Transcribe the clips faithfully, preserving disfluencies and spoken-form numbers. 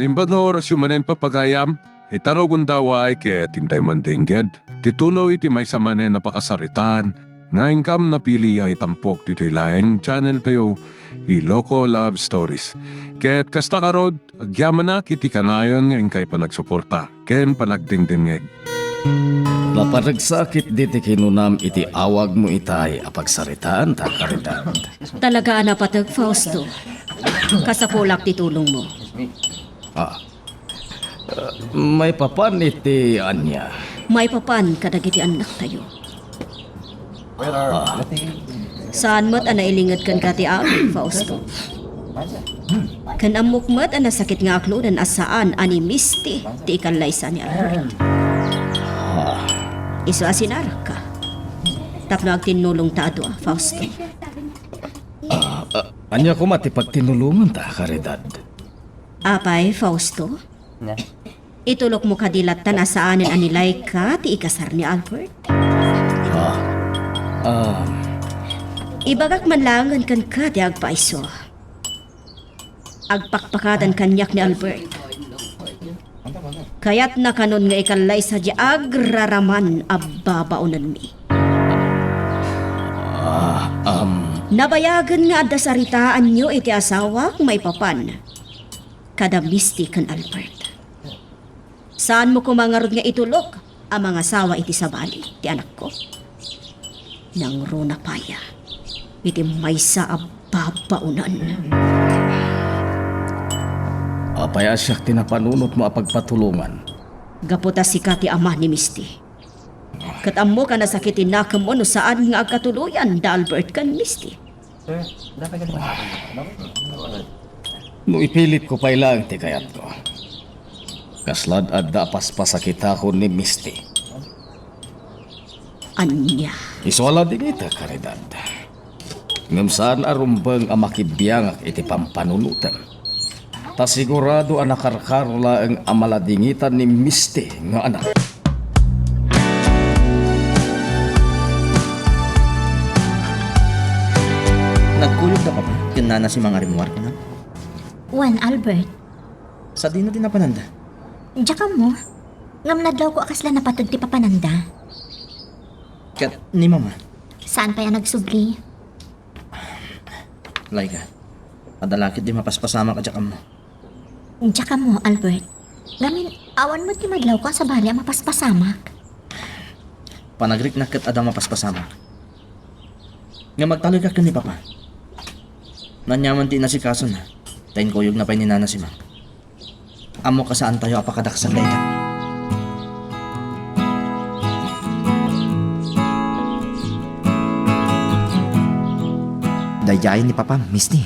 Imbag nga orasyo manen, papagayam, ita no gundaway ket intay mandengged ti tuloy ti maysa manen a pakasaritaan nga inkam napili a itampok ditoy laeng channel tayo, Iloko Love Stories. Ket kasta ngarud, agyamanak iti kanayon nga inkay panagsuporta ken panagdengdengngeg. Naparegsakit diti kinunam iti awagmo itay a pagsaritaan ta, Caridad. Talaga a napateg, Fausto. Kasapulak ti tulongmo. Ah. Maipapan iti ania? Maipapan kadagiti annaktayo. Ah. Saan met a nailinged kenka ti amin, Fausto. Ken ammok met a nasakit nga aklonen a saan a ni Misty ti ikallaysa ni Albert. Ah. Isu a sinarakka. Tapno agtinnulongta a dua, Fausto. Ah, ah, ania koma ti pagtinnulonganta, Caridad? Apay, Fausto? Itulokmo kadi lattan a saanen a ni Laika ti ikasar ni Albert? Ah, ah. Ibagak man laengen kenka ti agpayso. Agpakpakadan kaniak ni Albert. Kayatna kanon nga ikallaysa diay agraraman a babaonanmi. Ah, um. Nabayagen nga adda saritaanyo iti asawak maipapan kada Misty ken Albert. Saanmo koma ngarud nga itulok a mangasawa iti sabali ti anakko? Nangruna pay iti maysa a babaonan. Apay a siak ti napanunotmo a pagpatulongan? Gapu ta sika ti ama ni Misty. Ket ammok a nasakit ti nakemmo no saan nga agkatuloyan da Albert ken Misty. No ipilitko pay laeng ti kayatko, kasla adda a paspasakitakon ni Misty. Ania? Isu a ladingita, Caridad. Ngem saan a rumbeng a makibiangak iti pampanunotem. Ta sigurado a nakarkaro laeng a maladingitan ni Misty nga anak. Nagkuyogda, Papa, ken Nana Simang a rimmuar kunam? Wen, Albert. Sadino ti napananda? Diak ammo. Ngem nadlawko a kasla napateg ti papananda. Ket ni Mama? Saan pay a nagsubli. Laika, adda la ketdi mapaspasamak a diak ammo. Diak ammo, Albert. Ngamin, awan met ti madlawko a sabali a mapaspasamak. Panagriknak ket adda mapaspasamak. Ngem agtaloyka ken ni Papa. Aniaman ti inasikasona, ta inkuyogna pay ni Nana Simang. Ammok a saantayo a pakadaksan dayta. Daydiay ni Papam, Misty.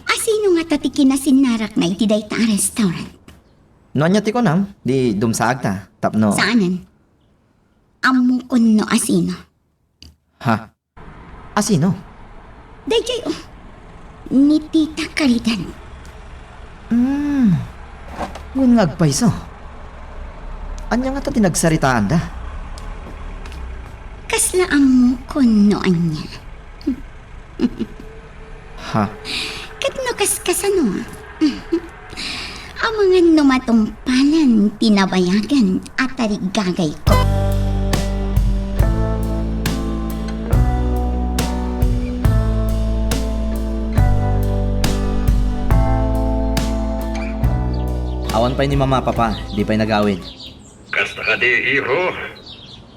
Asino ngata ti kinasinnarakna iti dayta a restaurant? No ania ti kunam, di dumsaagta, tapno... Saanen? Ammokon no asino. Ha? Asino? Daydiay, oh. Ni Tita Caridad. Hmm. Wen nga agpayso. Ania ngata ti nagsaritaanda? Kasla ammokon no ania. Ha? Ket no kaskasano, amangan no matungpalan ti nabayagen a tarigagayko. Awan pay ni Mama, Papa, di pay nagawid. Kasta kadi, iho?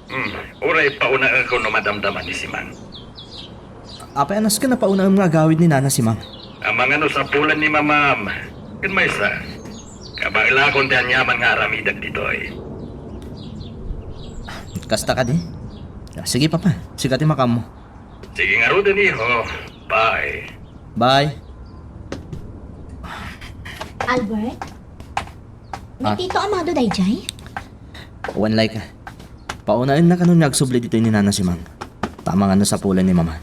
Hmm, uray paunakon no madamdama ni Simang. Apay a nasken a paunakon nga agawid ni Nana Simang? Amangan no sapulan ni Mamam ken maysa, kabaelakon ti aniaman nga aramidek ditoy. Kasta kadi? Sige, Papa. Sika ti makaammo. Sige ngaruden, iho. Bye. Bye. Albert? Ni Ah. Tito Amado daydiay? Wen, Laika. Paunaenna kanon nga agsubli ditoy ni Nana Simang. Ta amangan no sapulan ni Mama.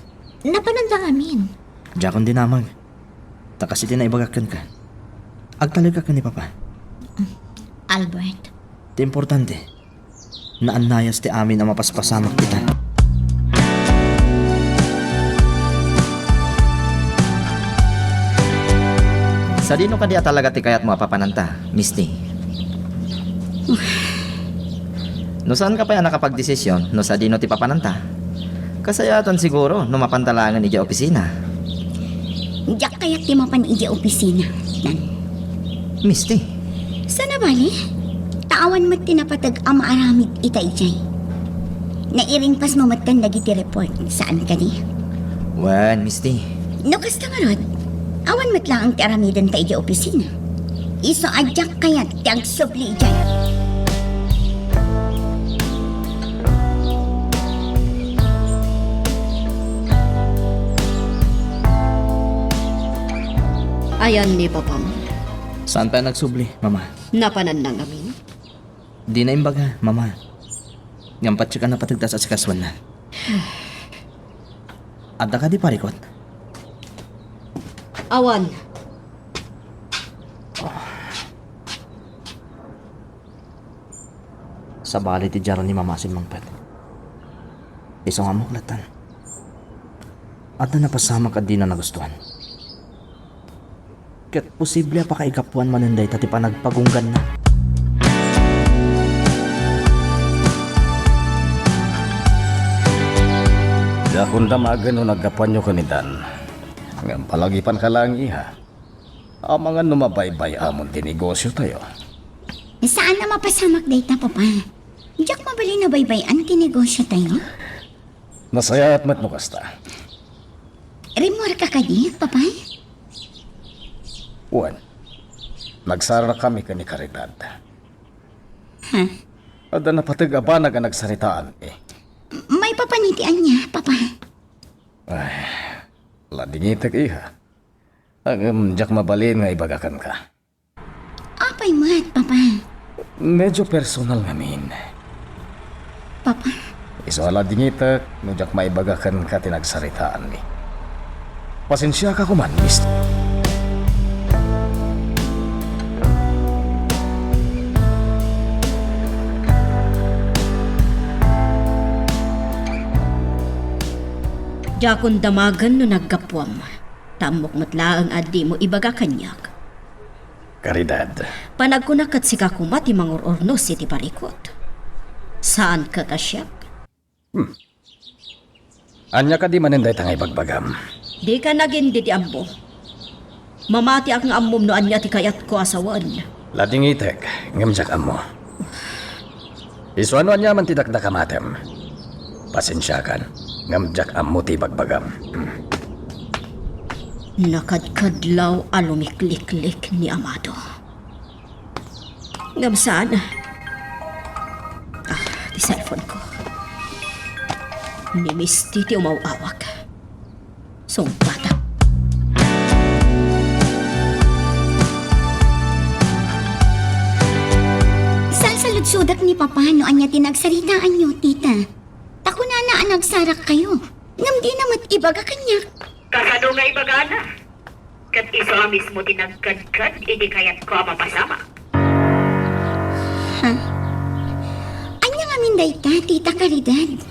Napananda ngamin. Diakon dinamag. Ta kas iti naibagak kenka. Agtaloyka ken ni Papa. Albert. Ti importante, naannayas ti amin a mapaspasamak ita. Sadino kadi a talaga ti kayatmo a papananta, Misty? No saanka pay a nakapagdesisyon no sadino ti papananta, kasayaatan siguro no mapanta laengen idiay opisina. Diak kayat ti mapan idiay opisina, Nan. Misty. Saan a bali? Ta awan met ti napateg a maaramid ita idiay. Nairingpasmo metten dagiti report, saan kadi? Wen, Misty. No kasta ngarud, awan met laeng ti aramiden ta idiay opisina. Isu a diak kayat ti agsubli idiay. Ayan ni Papam. Saan pay a nagsubli, Mama? Napananna ngamin? Dina imbaga, Mama. Ngem patiekan a napateg ta asikasuenna. Adda kadi parikut? Awan. Sabali ti diaro ni Mama a simmangpet. Isu nga ammok latta. Adda napasamak a dina nagustuan. Ket posible a pakaigapuan manen dayta ti panagpagungganna. Diakon damagen no naggapuanyo ken ni Dan. Ngem palagipanka laeng, iha. Amangan no mabaybay-amon ti negosiotayo. Saan a mapasamak dayta, Papa. Diak mabalin a baybay-an ti negosiotayo. Nasayaat met no kasta. Rimmuarka kadi, Papa? Wen, nagsarakami ken ni Caridad. Ha? Adda napateg a banag a nagsaritaanmi. Maipapan iti ania, Papa? Ay, ladingitek, iha. Ngem diak mabalin nga ibaga kenka. Apay met, Papa? Medyo personal ngamin. Papa? Isu a ladingitek no diak maibaga kenka ti nagsaritaanmi. Pasensiaka koman, Miss. Diakon damagen no naggapuam. Ta ammok met laeng a dimo ibaga kaniak. Caridad. Panagkunak ket sika koma ti mangur-urnos iti parikut. Saan ket a siak. Hmm. Ania kadi manen dayta nga ibagbagam? Dika nagin didi ammo. Mamatiak nga ammom no ania ti kayatko a sawen. Ladingitek, ngem diak ammo. Isuna no aniaman ti dakdakamatem. Pasensiakan, ngem diak ammo ti ibagbagam. Hmm. Nakadkadlaw a lumikliklik ni Amado. Ngem saan. Ah, ti cellphone ko. Ni Misty ti umaw-awag. Sungbatak. Salsaludsodek ni Papa no ania ti nagsaritaanyo, tita. Ta kunana a nagsarakkayo, ngem dina met ibaga kaniak. Kasano nga ibagana? Ket isu a mismo ti nagkedked iti kayatko a mapasamak. Ha? Ania ngamin dayta, Tita Caridad?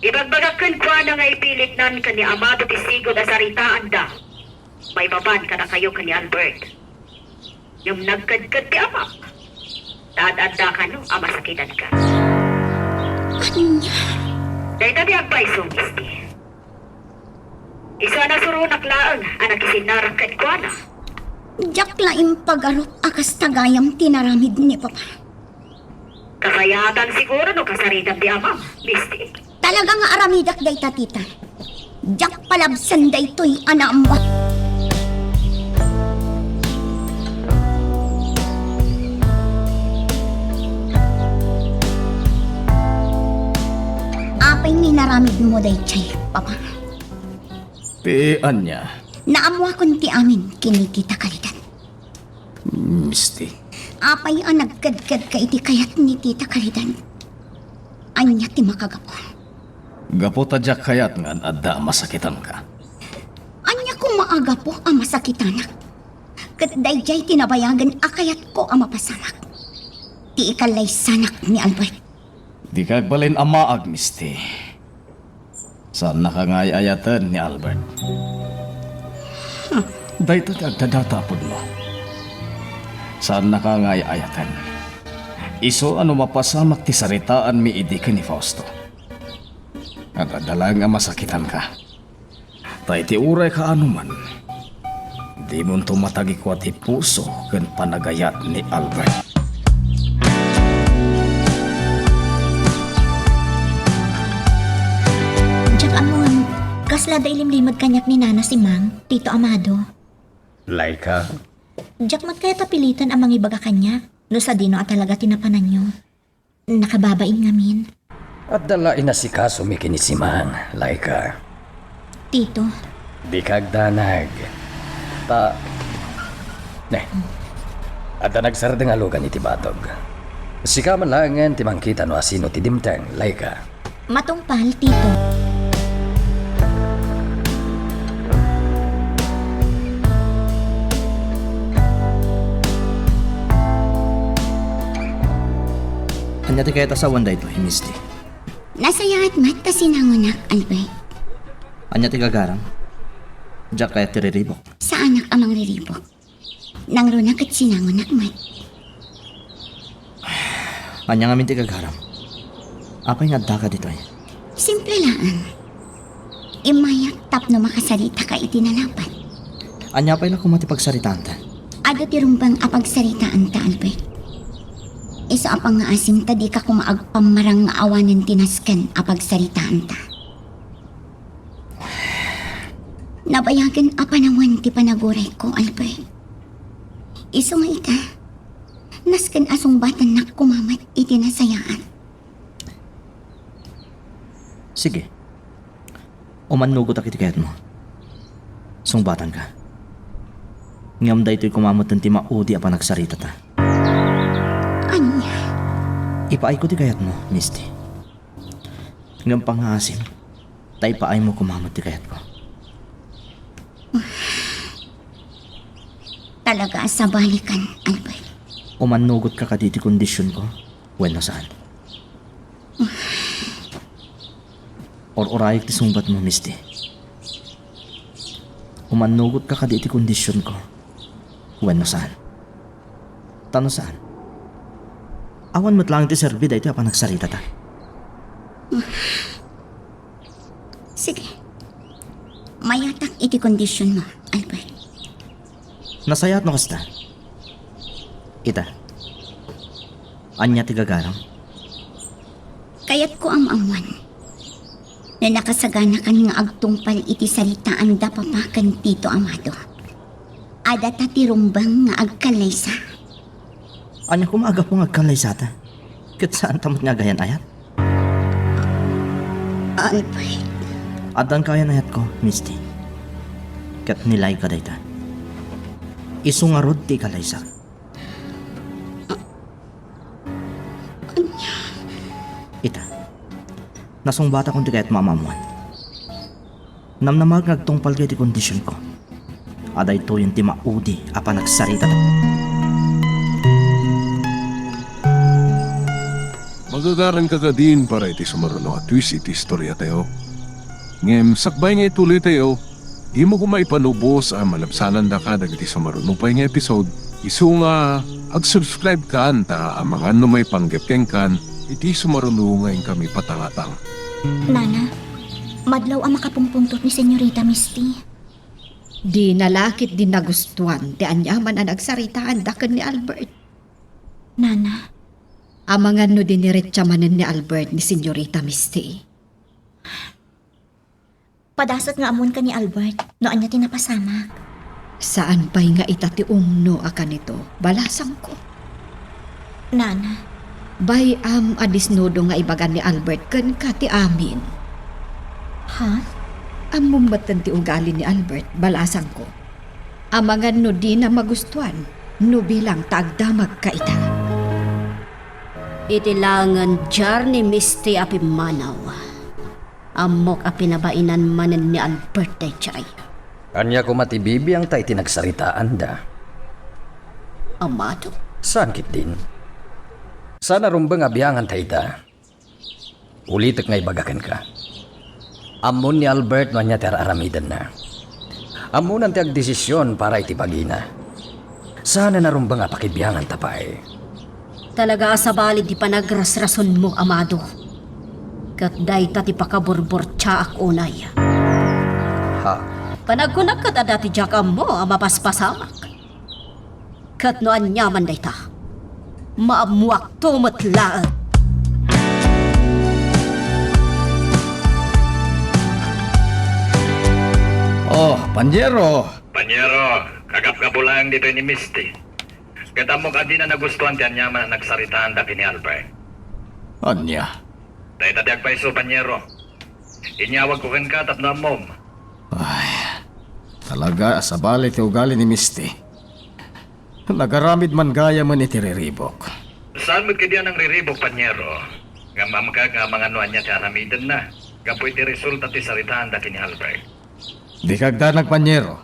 Ibagbagak kenkuana nga ipilitnan ken ni Amado ti sigud a saritaanda maipapan kadakayo ken ni Albert. Ngem nagkedked ti amam, ta ad-adda kano a masakitanka. Ania? Dayta ti agpayso, Misty. Isu a nasuronak laeng a nakisinnarak kenkuana. Diak la impagarup a kasta gayam ti naramid ni Papa. Kasayaatan siguro no kasaritam ti amam, Misty. Talaga nga aramidak dayta, tita. Diak palabsen daytoy a naammo. Apay nga inaramidmo daytoy, Papa? Ti ania? Naammuakon ti amin ken ni Tita Caridad. Misty. Apay a nagkedkedka iti kayat ni Tita Caridad? Ania ti makagapu? Gapu ta diak kayat nga ad-adda a masakitanka. Ania koma a gapu a masakitanak? Ket daydiay ti nabayagen a kayatko a mapasamak. Ti ikallaysanak ni Albert. Dika agbalin a maag, Misty. Saannaka nga ay-ayaten ni Albert. Huh. Dayta ti agdadata a pudno. Saannaka nga ay-ayaten. Isu a no mapasamak ti saritaanmi idi ken ni Fausto, adda laeng a masakitanka. Ta iti uray kaano man, dimonto matagikua ti puso ken panagayat ni Albert. Diak ammoen, kasla adda ilimlimed kaniak ni Nana Simang, Tito Amado. Laika. Diak met kayat a pilitan a mangibaga kaniak, no sadino a talaga ti napananyo. Nakababain ngamin. Adda la inasikasomi ken ni Simang, Laika. Tito. Dika agdanag. Ta, ne, adda nagsardeng a lugan iti batog. Sika man laengen ti mangkita no asino ti dimteng, Laika. Matungpal, Tito. Ania ti kayat a sawen daytoy, Misty? Nasayaat met ta sinangonak, Albert. Ania ti gagaram? Diak kayat ti riribuk. Saanak a mangriribuk. Nangruna ket sinangonak met. Ania ngamin ti gagaram? Apay nga addaka ditoy? Simple laeng. Immayak tapno makasaritaka iti nalapat. Ania pay la koma ti pagsaritaanta? Adda ti rumbeng a pagsaritaanta, Albert. Isu a pangngaasim ta dika koma agpammarang nga awanen ti nasken a pagsaritaanta. Nabayagen a panawen ti panagurayko, Albert. Isu nga ita, nasken a sungbatannak koma met iti nasayaat. Sige. Umannugotak iti kayatmo. Sungbatanka. Ngem daytoy koma met ti maudi a panagsaritata. Ania? Ipaayko ti kayatmo, Misty. Ngem pangngaasim, ta ipaaymo koma met ti kayatko. Talaga a sabalikan, Albert. Umannugotka kadi iti kondisionko, wenno saan? Or-urayek ti sungbatmo, Misty. Umannugotka kadi iti kondisionko, wenno saan? Ta no saan, awan met laeng ti serbi daytoy a panagsaritata. Sige. Mayatak iti kondisionmo, Albert. Nasayaat no kasta. Ita. Ania ti gagaram? Kayatko a maammuan no nakasaganakan nga agtungpal iti saritaanda Papa ken Tito Amado. Adda ta ti rumbeng nga agkallaysa. Ania koma a gapu nga agkallaysata? Ket saanta met nga agayan-ayat? Albert. Addan kaayan-ayatko, Misty. Ket ni Laika dayta. Isu ngarud ti ikallaysak. Ita, nasungbatakon ti kayatmo a maammuan. Namnamaek nga agtungpalka iti kondisionko a daytoyen ti maudi a panagsarita. Magagaranka kadin para iti sumaruno a twist iti istoriatayo. Ngem sakbay nga ituloytayo, dimo koma ipanubos a malabsanandaka dagiti sumaruno pay nga episode. Isu nga, ag-subscribe kan ta amangan no maipanggep kenkan iti sumaruno nga inkami patangatang. Nana, madlaw a makapungpungtot ni Senyorita Misty. Dina la ketdi nagustuan ti aniaman a nagsaritaanda ken ni Albert. Nana. Amangan no diniretsa manen ni Albert ni Senyorita Misty. Padasut nga ammoenka ni Albert no ania ti napasamak. Saan pay nga ita ti umno a kanito, balasangko. Nana. Bay-am a disnudo nga ibaga ni Albert kenka ti amin. Ha? Ammom metten ti ugali ni Albert, balasangko. Amangan no dina magustuan, no bilang ta agdamagka ita. Iti laengen diar ni Misty a pimmanaw. Ammok a pinabainan manen ni Albert daydiay. Ania koma ti bibiangta iti nagsaritaanda? Amado? Saan ketdin? Saan a rumbeng a bianganta ita? Ulitek nga ibaga kenka. Ammon ni Albert no ania ti ar-aramidenna. Ammonan ti agdesisyon para iti bagina. Saan a narumbeng a pakibianganta pay. Talaga a sabali ti panagrasrasonmo, Amado. Ket dayta ti pakaburburtiaak unay. Ha? Panagkunak ket adda ti diak ammo a mapaspasamak. Ket no aniaman dayta, maammoakto met laeng. Oh, Panyero! Panyero, kagapgapu laeng ditoy ni Misty. Ket ammok a dina nagustuan ti aniaman a nagsaritaanda ken ni Albert. Ania? Dayta ti agpayso, Panyero. Inyawagko kenka tapno ammom. Ay, talaga a sabali ti ugali ni Misty. Nagaramid man gayamen iti riribuk. Saan met kadi a nangriribuk, Panyero? Ngem ammok nga amangan no ania ti aramidenna gapu iti resulta ti saritaanda ken ni Albert. Dika agdanag, Panyero.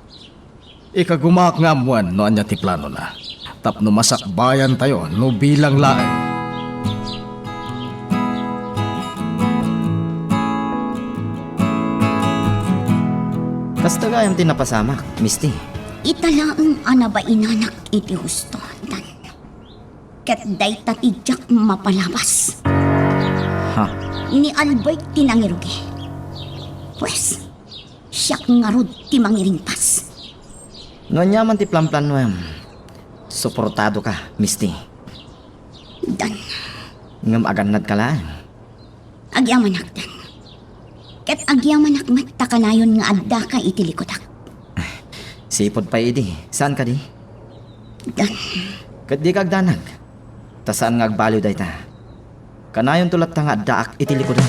Ikagumaak nga ammoen no ania ti planona. Tapno masakbayantayo no bilang laeng. Kasta gayam ti napasamak, Misty. Ita laeng a nabainanak iti husto, Dan. Ket dayta ti diak mapalabas. Ha? Ni Albert ti nangirugi. Pues, siak ngarud ti mangiringpas. No aniaman ti planplanoem, suportadoka, Misty. Dan. Ngem agannadka laeng. Agyamanak, Dan. Ket agyamanak met ta kanayon nga addaka iti likudak. Sipud pay idi, saan kadi? Dan. Ket dika agdanag, ta saan nga agbaliw dayta. Kanayonto latta nga addaak iti likudem.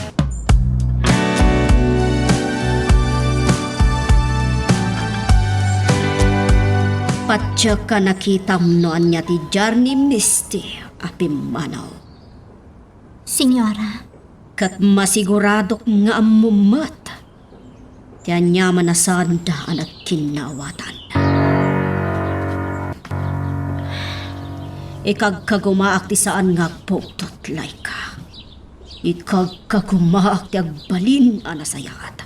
Patiek a nakitam no ania ti diar ni Misty a pimmanaw. Senyora. Ket masiguradok nga ammom met ti aniaman a saanda a nagkinnaawatan. Ikagkagumaak ti saan nga agpuktot, Laika. Ikagkagumaak ti agbalin a nasayaat.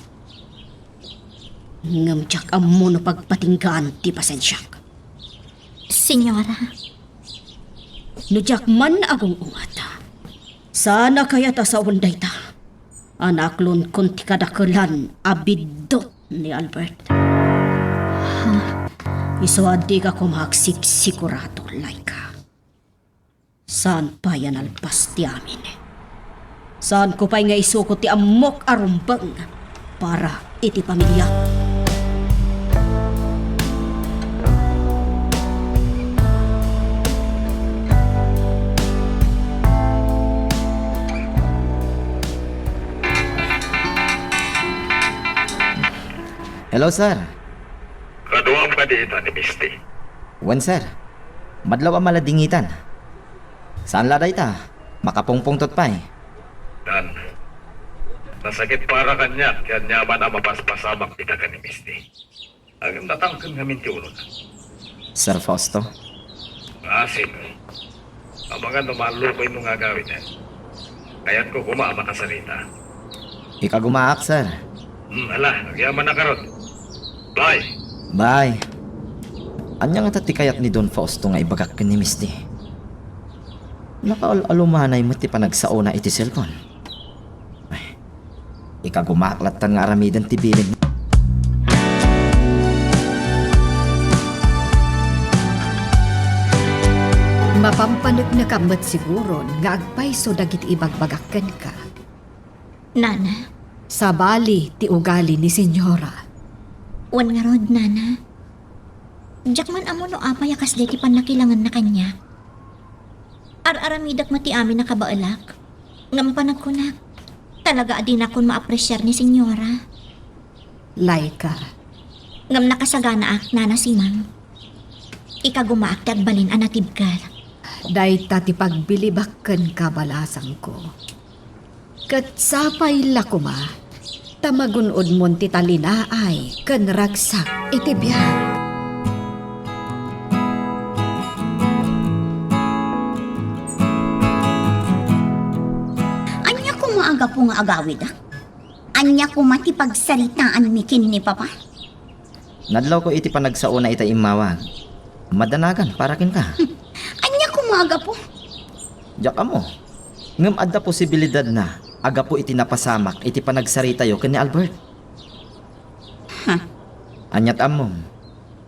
Ngem diak ammo no pagpatinggaan ti pasensiak. Senyora. No diak man agung-ungat, saan a kayat a sawen dayta a naaklonkon ti kadakelan a biddut ni Albert. Ha? Isu a dika koma agsigsigurado, Laika. Saan pay a nalpas ti amin. Saanko pay nga isuko ti ammok a rumbeng para iti pamiliak. Hello, sir. Kaduam kadi ita ni Misty? Wen, sir. Madlaw a maladingitan. Saan la dayta? Makapungpungtot pay. Dan, nasakit para kaniak ti aniaman a mapaspasamak ita ken ni Misty. Agingtatangken ngamin ti ulona. Sir Fausto? Asin. Amangan no maallukoymo nga agawid. Kayatko koma a makasarita. Ikagumaak, sir. Hmm, ala, agyamanak ngarud. Bye. Bye. Ania ngata ti kayat ni Don Fausto nga ibagak ken ni Misty? Nakaal-alumanay met ti panagsaona iti cellphone. Ay, ikagumaak lattan nga aramiden ti bilin. Mapampaneknekam met siguron nga agpayso dagiti ibagbagak kenka. Nana? Sabali ti ugali ni Senyora. Wen ngarud, Nana. Diak man ammo no apay a kasdi ti pannakilangenna kaniak. Ar-aramidek met ti amin a kabaelak. Ngem panagkunak, talaga a dinakon maapresiar ni Senyora. Laika. Ngem nakasaganaak, Nana Simang. Ikagumaak ti agbalin a natibker. Dayta ti pagbilibak ken kabalasangko. Ket sapay la koma, ta magun-odmon ti talinaay ken ragsak iti biag. Ania koma a gapu nga agawidak? Ania koma ti pagsaritaanmi ken ni Papa? Nadlawko iti panagsaona itay immawag. Madanagan para kenka. Ania koma a gapu? Diak ammo. Ngem adda posibilidadna a gapu iti napasamak iti panagsaritayo ken ni Albert. Ha? Aniat ammom?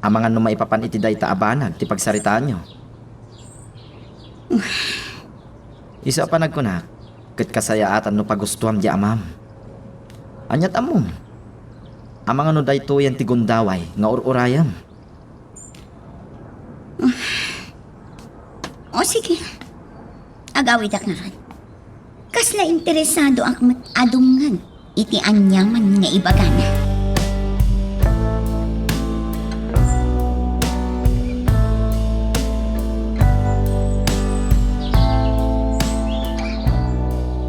Amangan no maipapan iti dayta a banag ti pagsaritaanyo? Isu a panagkunak, ket kasayaatan no pagustuam diay amam. Aniat ammom? Amangan no daytoyen ti gundaway nga ur-urayem? O sige, agawidak ngarud. Kasla interesadoak met a dumngeg iti aniaman nga ibagana.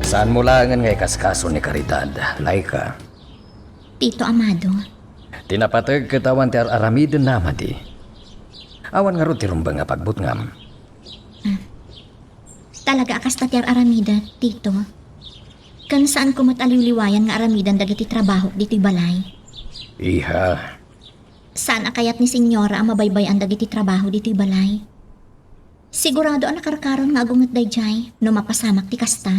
Saanmo laengen nga ikaskaso ni Caridad, Laika. Tito Amado. Ti napateg ket awan ti ar-aramidenna a madi. Awan ngarud ti rumbeng a pagbutngam. Talaga a kasta ti ar-aramidek, Tito. Ken saanko met a liwliwayan nga aramiden dagiti trabahok ditoy balay. Iha. Saan a kayat ni Señora a mabaybay-an dagiti trabaho ditoy balay. Sigurado a nakarkaron nga agunget daydiay no mapasamak ti kasta.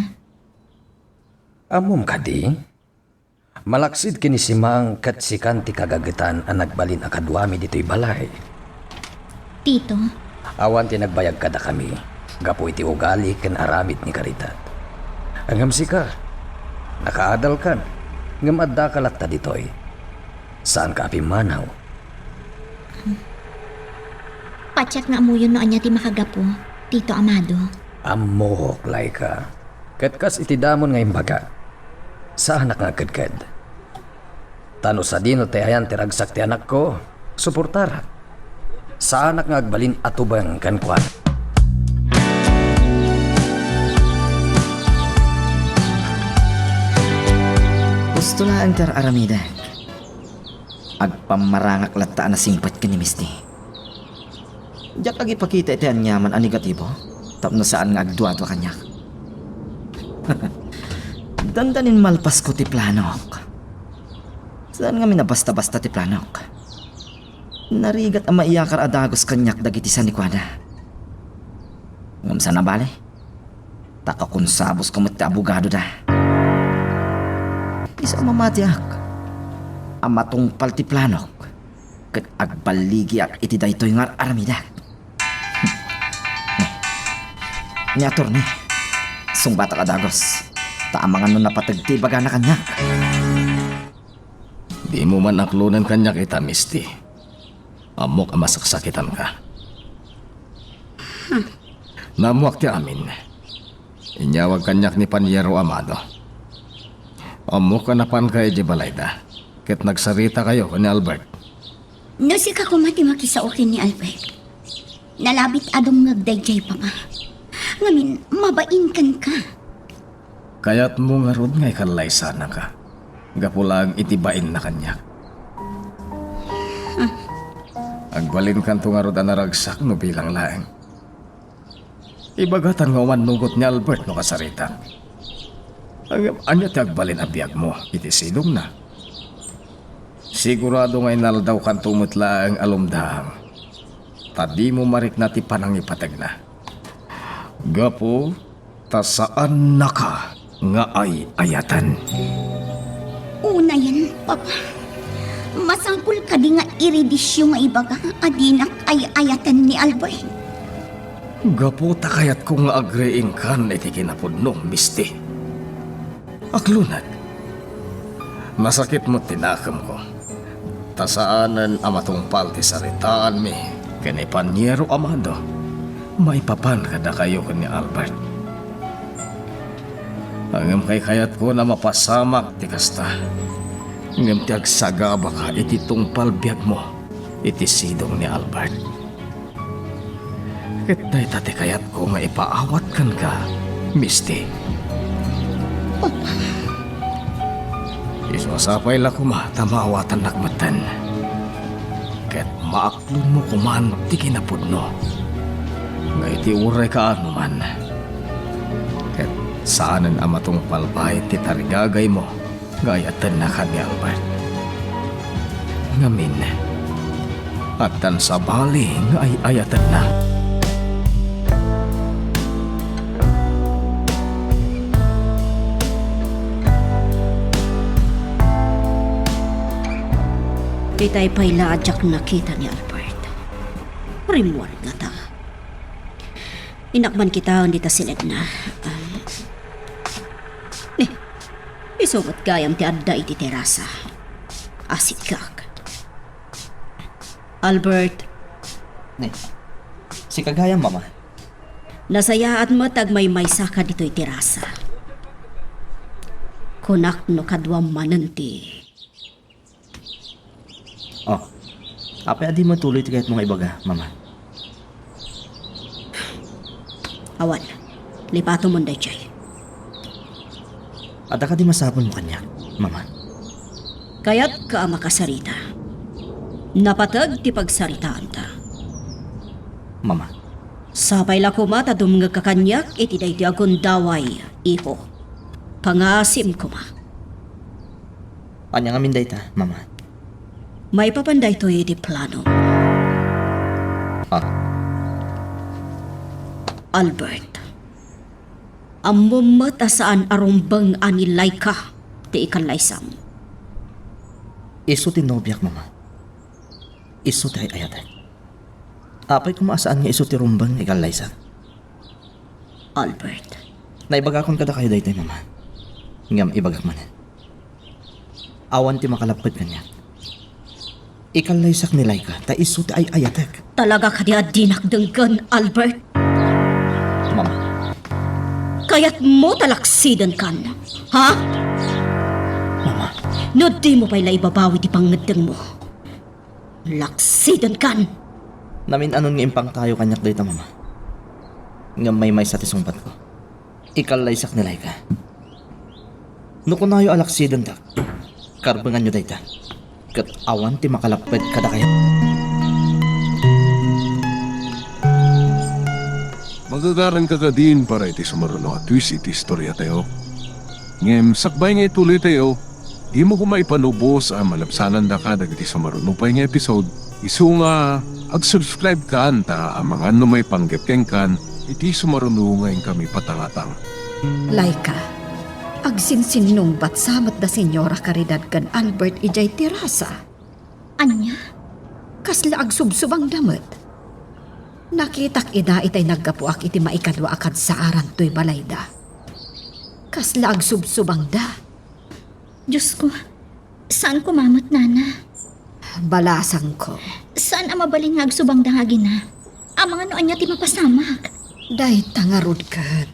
Ammom kadi? Malaksid ken ni Simang ket sikan ti kagagetan a nagbalin a kaduami ditoy balay. Tito. Awan ti nagbayag kadakami gapu iti ugali ken aramid ni Caridad. Ngem sika, nakaadalkan, ngem addaka latta ditoy. Saanka a pimmanaw. Patiek nga ammoyon no ania ti makagapu, Tito Amado. Ammok, Laika. Ket kas iti damon nga imbaga, saanak nga agkedked. Ta no sadino ti ayan ti ragsak ti anakko, suportarak. Saanak nga agbalin a tubeng kenkuana. Husto laeng ti ar-aramidek. Agpammarangak latta a nasingpet ken ni Misty. Diak agipakita iti aniaman a negatibo tapno saan nga agduadua kaniak. Dandanin malpasko ti planok. Saan ngamin a basta-basta ti planok. Narigat a maiyakar a dagus kaniak dagiti sanikuada. Ngem saan a bale, ta kakonsabusko met ti abogadoda. Isu a mamatiak a matungpal ti planok ket agballigiak iti daytoy nga ar-aramidek. Ni attorney, sungbatak a dagus, ta amangan no napateg ti ibagana kaniak. Dimo man aklonen kaniak ita, Misty. Ammok a masaksakitanka. Naammoak ti amin. Inyawag kaniak ni Paniero Amado. Ammok a napanka idiay balayda, ket nagsaritakayo ken ni Albert. No sika koma ti makisao ken ni Albert, nalabit a dumngeg daydiay, Papa. Ngamin, mabain kenka. Kayatmo ngarud nga ikallaysanaka gapu laeng iti bainna kaniak? Agbalinkanto ngarud a naragsak no bilang laeng. Ibagatan nga umannugot ni Albert no kasaritak. Ngem ania ti agbalin a biagmo iti sidongna? Sigurado nga inaldawkanto met laeng a lumdaang, ta dimo marikna ti panangipategna. Gapu ta saannaka nga ay-ayaten. Unayen, Papa. Masapul kadi nga iridisyo nga ibaga a dinak ay-ayaten ni Albert? Gapu ta kayatko nga agriingkan iti kinapudno, Misty. Aklunek. Nasakit met ti nakemko. Ta saanen a matungpal ti saritaanmi ken ni Paniero Amado maipapan kadakayo ken ni Albert. Ngem kaykayatkon a mapasamak ti kasta. Ngem ti agsagabaka iti tungpal biagmo iti sidong ni Albert. Ket dayta ti kayatko nga ipaawat kenka, Misty. Papa. Isu a sapay la koma ta maawatannak metten. Ket maaklonmo koman ti kinapudno nga iti uray kaano man, ket saanen a matungpal pay ti tarigagaymo nga ay-ayatenna ken ni Albert. Ngamin, Addan sabali nga ay-ayatenna. Itay pay la a diak nakita ni Albert. Rimmuar ngata. Innak man kitaen dita siledna. Ah. Ni, isu met gayam ti adda iti terasa. Asikkak. Albert. Ni, sika gayam, Mama. Nasayaat met agmaymaysaka ditoy terasa. Kunak no kaduam manen ti Oh. Apay a dimo ituloy ti kayatmo nga ibaga, Mama? Awan. Lipatomon daytoy. Adda kadi masapulmo kaniak, Mama? Kayatka a makasarita. Napateg ti pagsaritaanta. Mama. Sapay la koma ta dumngegka kaniak iti daytoy a gundaway, iho. Pangaasim koma. Ania ngamin dayta, Mama? Maipapan daytoy iti plano. Ah. Albert, ammom met a saan a rumbeng a ni Laika ti ikallaysam. Isu ti nobiak, Mama. Isu ti ay-ayatek. Apay koma a saan nga isu ti rumbeng nga ikallaysak? Albert. Naibagakon kadakayo daytoy, Mama. Ngem ibagak manen. Awan ti makalapped kaniak. Ikallaysak ni Laika ta isu ti ay-ayatek. Talaga kadi a dinak denggen, Albert? Mama. Kayatmo ta laksidenkan, ha? Mama. No dimo pay la ibabawi ti pangngeddengmo, laksidenkan. Namin-anon nga impangtayo kaniak dayta, Mama. Ngem maymaysa ti sungbatko. Ikallaysak ni Laika. No kunayo a laksidentak, karbenganyo dayta. Ket awan ti makalapped kadakayo. Magagaranka kadin para iti sumaruno a twist iti istoriatayo. Ngem sakbay nga ituloytayo, dimo koma ipanubos a malabsanandaka dagiti sumaruno pay nga episode. Isu nga, ag-subscribe kan ta amangan no maipanggep kenkan iti sumaruno nga inkami patangatang. Laika, agsinsinnungbat sa met da Señora Caridad ken Albert idiay terasa. Ania? Kasla agsubsubangda met. Nakitak ida itay naggapuak iti maikadua a kadsaaran toy balayda. Kasla agsubsubangda. Diosko, saan koma met, Nana? Balasangko. Saan a mabalin nga agsubangda nga agina? Amangan no ania ti mapasamak. Dayta ngarud ket.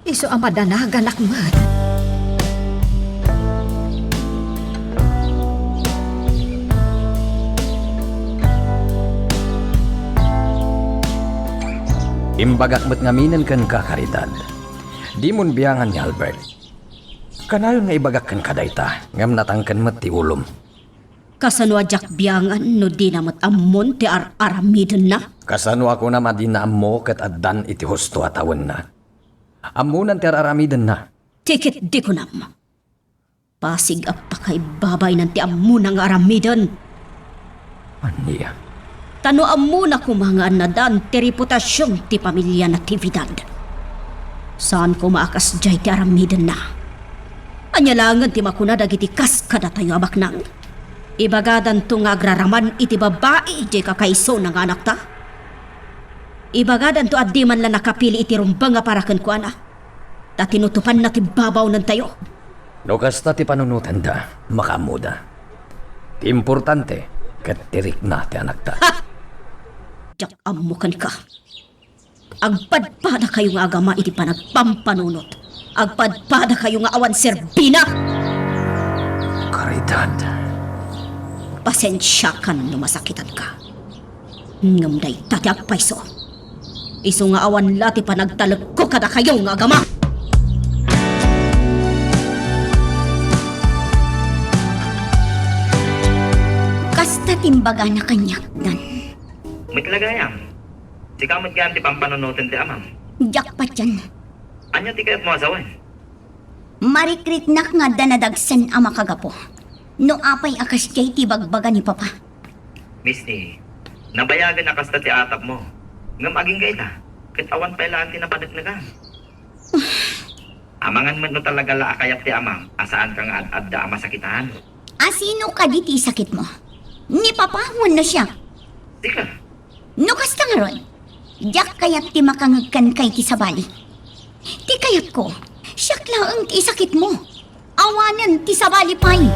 Isu a madanaganak met. Imbagak met ngaminen kenka, Caridad. Dimon biangan ni Albert. Kanayon nga ibagak kenka dayta, ngem natangken met ti ulom. Kasano a diak biangan no dina met ammon ti ar-aramidenna? Kasano a kunam a dina ammo ket addan iti husto a tawenna? Ammonan ti ar-aramidenna. Ti ket di kunam. Pasig a pakaibabaynan ti ammona nga aramiden. Ania? Ta no ammona koma nga annadan ti reputasion ti pamilya Natividad, saan koma a kasdiay ti aramidenna. Ania laengen ti makuna dagiti kas kadatayo a baknang? Ibagadanto nga agraraman iti babai diay kakaisuna nga anakta. Ibagadanto a di man la nakapili iti rumbeng a para kenkuana. Ta tinutopanna ti babawnentayo. No kasta ti panunotanda, makaammoda. Ti importante, ket ti rikna ti anakta. Ha! Diak ammo kenka. Agpadpadakayo nga agama iti panagpampanunot. Agpadpadakayo nga awan serbina. Caridad. Pasensiakan no masakitanka. Ngem dayta ti agpayso. Isu nga awan la ti panagtalekko kadakayo nga agama. Kasta ti imbagana kaniak, Dan. Met la gayam. Sika met gayam ti pampanunoten ti amam. Diak patien. Ania ti kayatmo a sawen? Marikriknak nga adda nadagsen a makagapu. No apay a kasdiay ti ibagbaga ni Papa. Miss Ni, Nabayagen a kasta ti atapmo. Ngem agingga ita, ket awan pay laeng ti napaneknekan. Amangan met no talaga la a kayat ti amam a saanka nga ad-adda a masakitan. A sino kadi ti sakitmo? Ni papa wenno siak? Sika. No kasta ngarud, diak kayat ti makangeg kenka iti sabali. Ti kayatko, siak laeng ti isakitmo. Awanen ti sabali pay.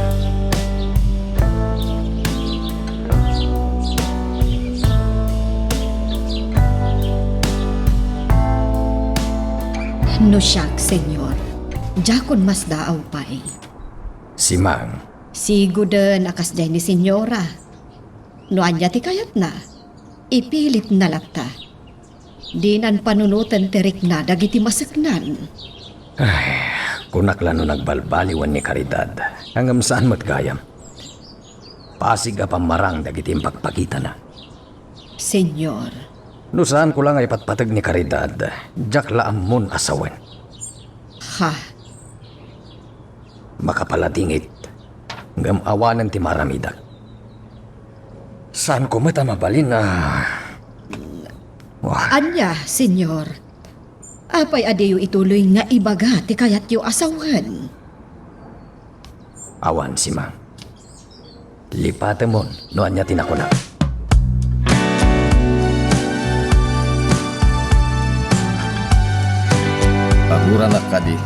No siak, Señor, diakon masdaaw pay. Simang. Sigoden a kasdiay ni Señora. No ania ti kayatna, ipilitna latta. Dinan panunoten ti rikna dagiti maseknan. Ay, kunak la no nagbalbaliwen ni Caridad, ngem saan met gayam. Pasig a pammarang dagiti impakpakitana. Señor. No saanko la nga ipatpateg ni Caridad, diak la ammon a sawen. Ha? Makapaladingit, ngem awanen ti maaramidak. Saanko met a mabalin a, wah. Ania, Señor? Apay a diyo ituloy nga ibaga ti kayatyo a sawen? Awan, Simang. Lipatemon no ania ti nakunak. Paguranak kadi.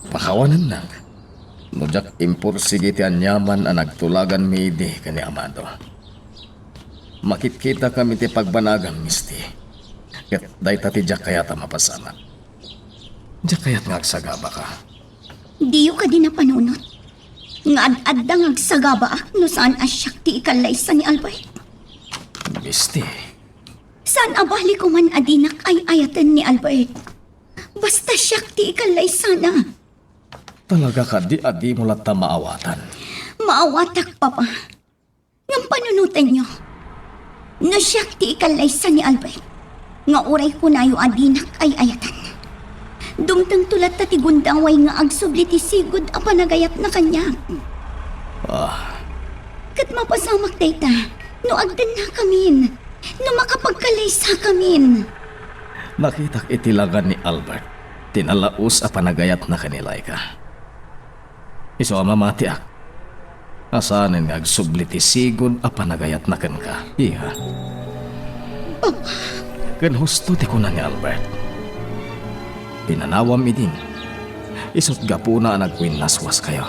Pakawanennak no diak impursigi ti aniaman a nagtulaganmi idi ken ni Amado. Makitkitakam iti pagbanagam, Misti. Ket dayta ti diak kayat a mapasamak. Diak kayat nga agsagabaka. Diyo kadi napanunot nga ad-adda nga agsagabaak no saan a siak ti ikallaysa ni Albert? Misti. Saan a bali koman a dinak ay-ayaten ni Albert. Basta siak ti ikallaysana. Talaga kadi a dimo latta maawatan? Maawatak, Papa. Ngem panunotenyo, no siak ti ikallaysa ni Albert, nga uray kunayo a dinak ay-ayatan, dumtengto latta ti gundaway nga agsubli ti sigud a panagayatna kaniak. Ah. Ket mapasamak dayta no agdennakamin, no makapagkallaysakamin. Nakitak iti langa ni Albert ti nalaus a panagayatna ken ni Laika. Isu a mamatiak a saanen nga agsubli ti sigud a panagayatna kenka, iha. Papa. Ken husto ti kuna ni Albert. Pinanawam idin, isut' gapuna a nagwinnaswaskayo.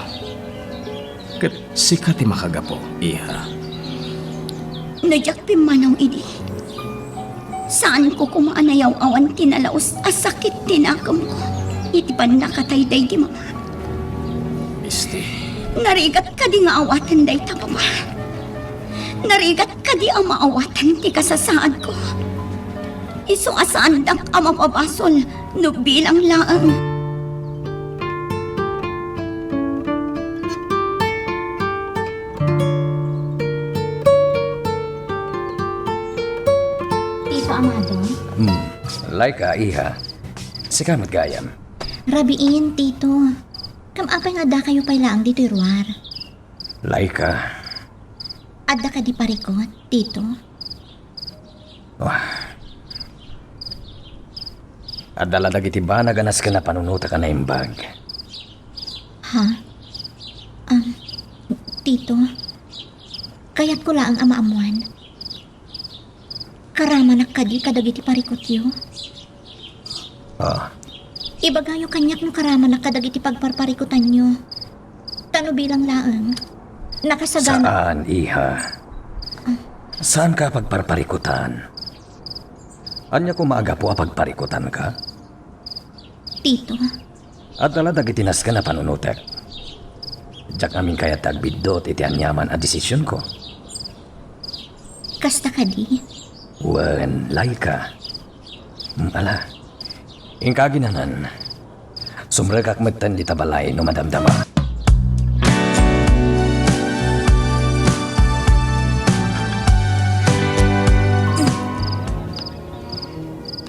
Ket sika ti makagapu, iha. No diak pimmanaw idi, saanko koma a nayaw-awan ti nalaus a sakit ti nakemko iti pannakatay daydi mama. Misti. Narigat kadi nga awaten dayta, Papa? Narigat kadi a maawatan ti kasasaadko? Isu a saandak a mapabasol no bilang laeng. Tito Amado? Hmm. Laika, iha. Sika met gayam. Rabiin, Tito. Ngem apay nga addakayo pay laeng ditoy ruar? Laika. Adda kadi parikut, Tito? Wah. Adda la dagiti banag a nasken a panunotak a naimbag. Ha? Um, Tito, kayatko laeng a maammuan. Karamanak kadi kadagiti parikutyo? Ah. Ibagayo kaniak no karamanak kadagiti pagparparikutanyo. Ta no bilang laeng, nakasagana. Saan, iha. Ah. Saanka pagparparikutan? Ania koma a gapu a pagparikutanka? Tito. Adda la dagiti nasken a panunotek. Diak ngamin kayat ti agbiddut iti aniaman a desisionko. Kasta kadi? Wen, Laika. Mm, ala. Inka aginanan. Sumrekak metten dita balay no madamdama.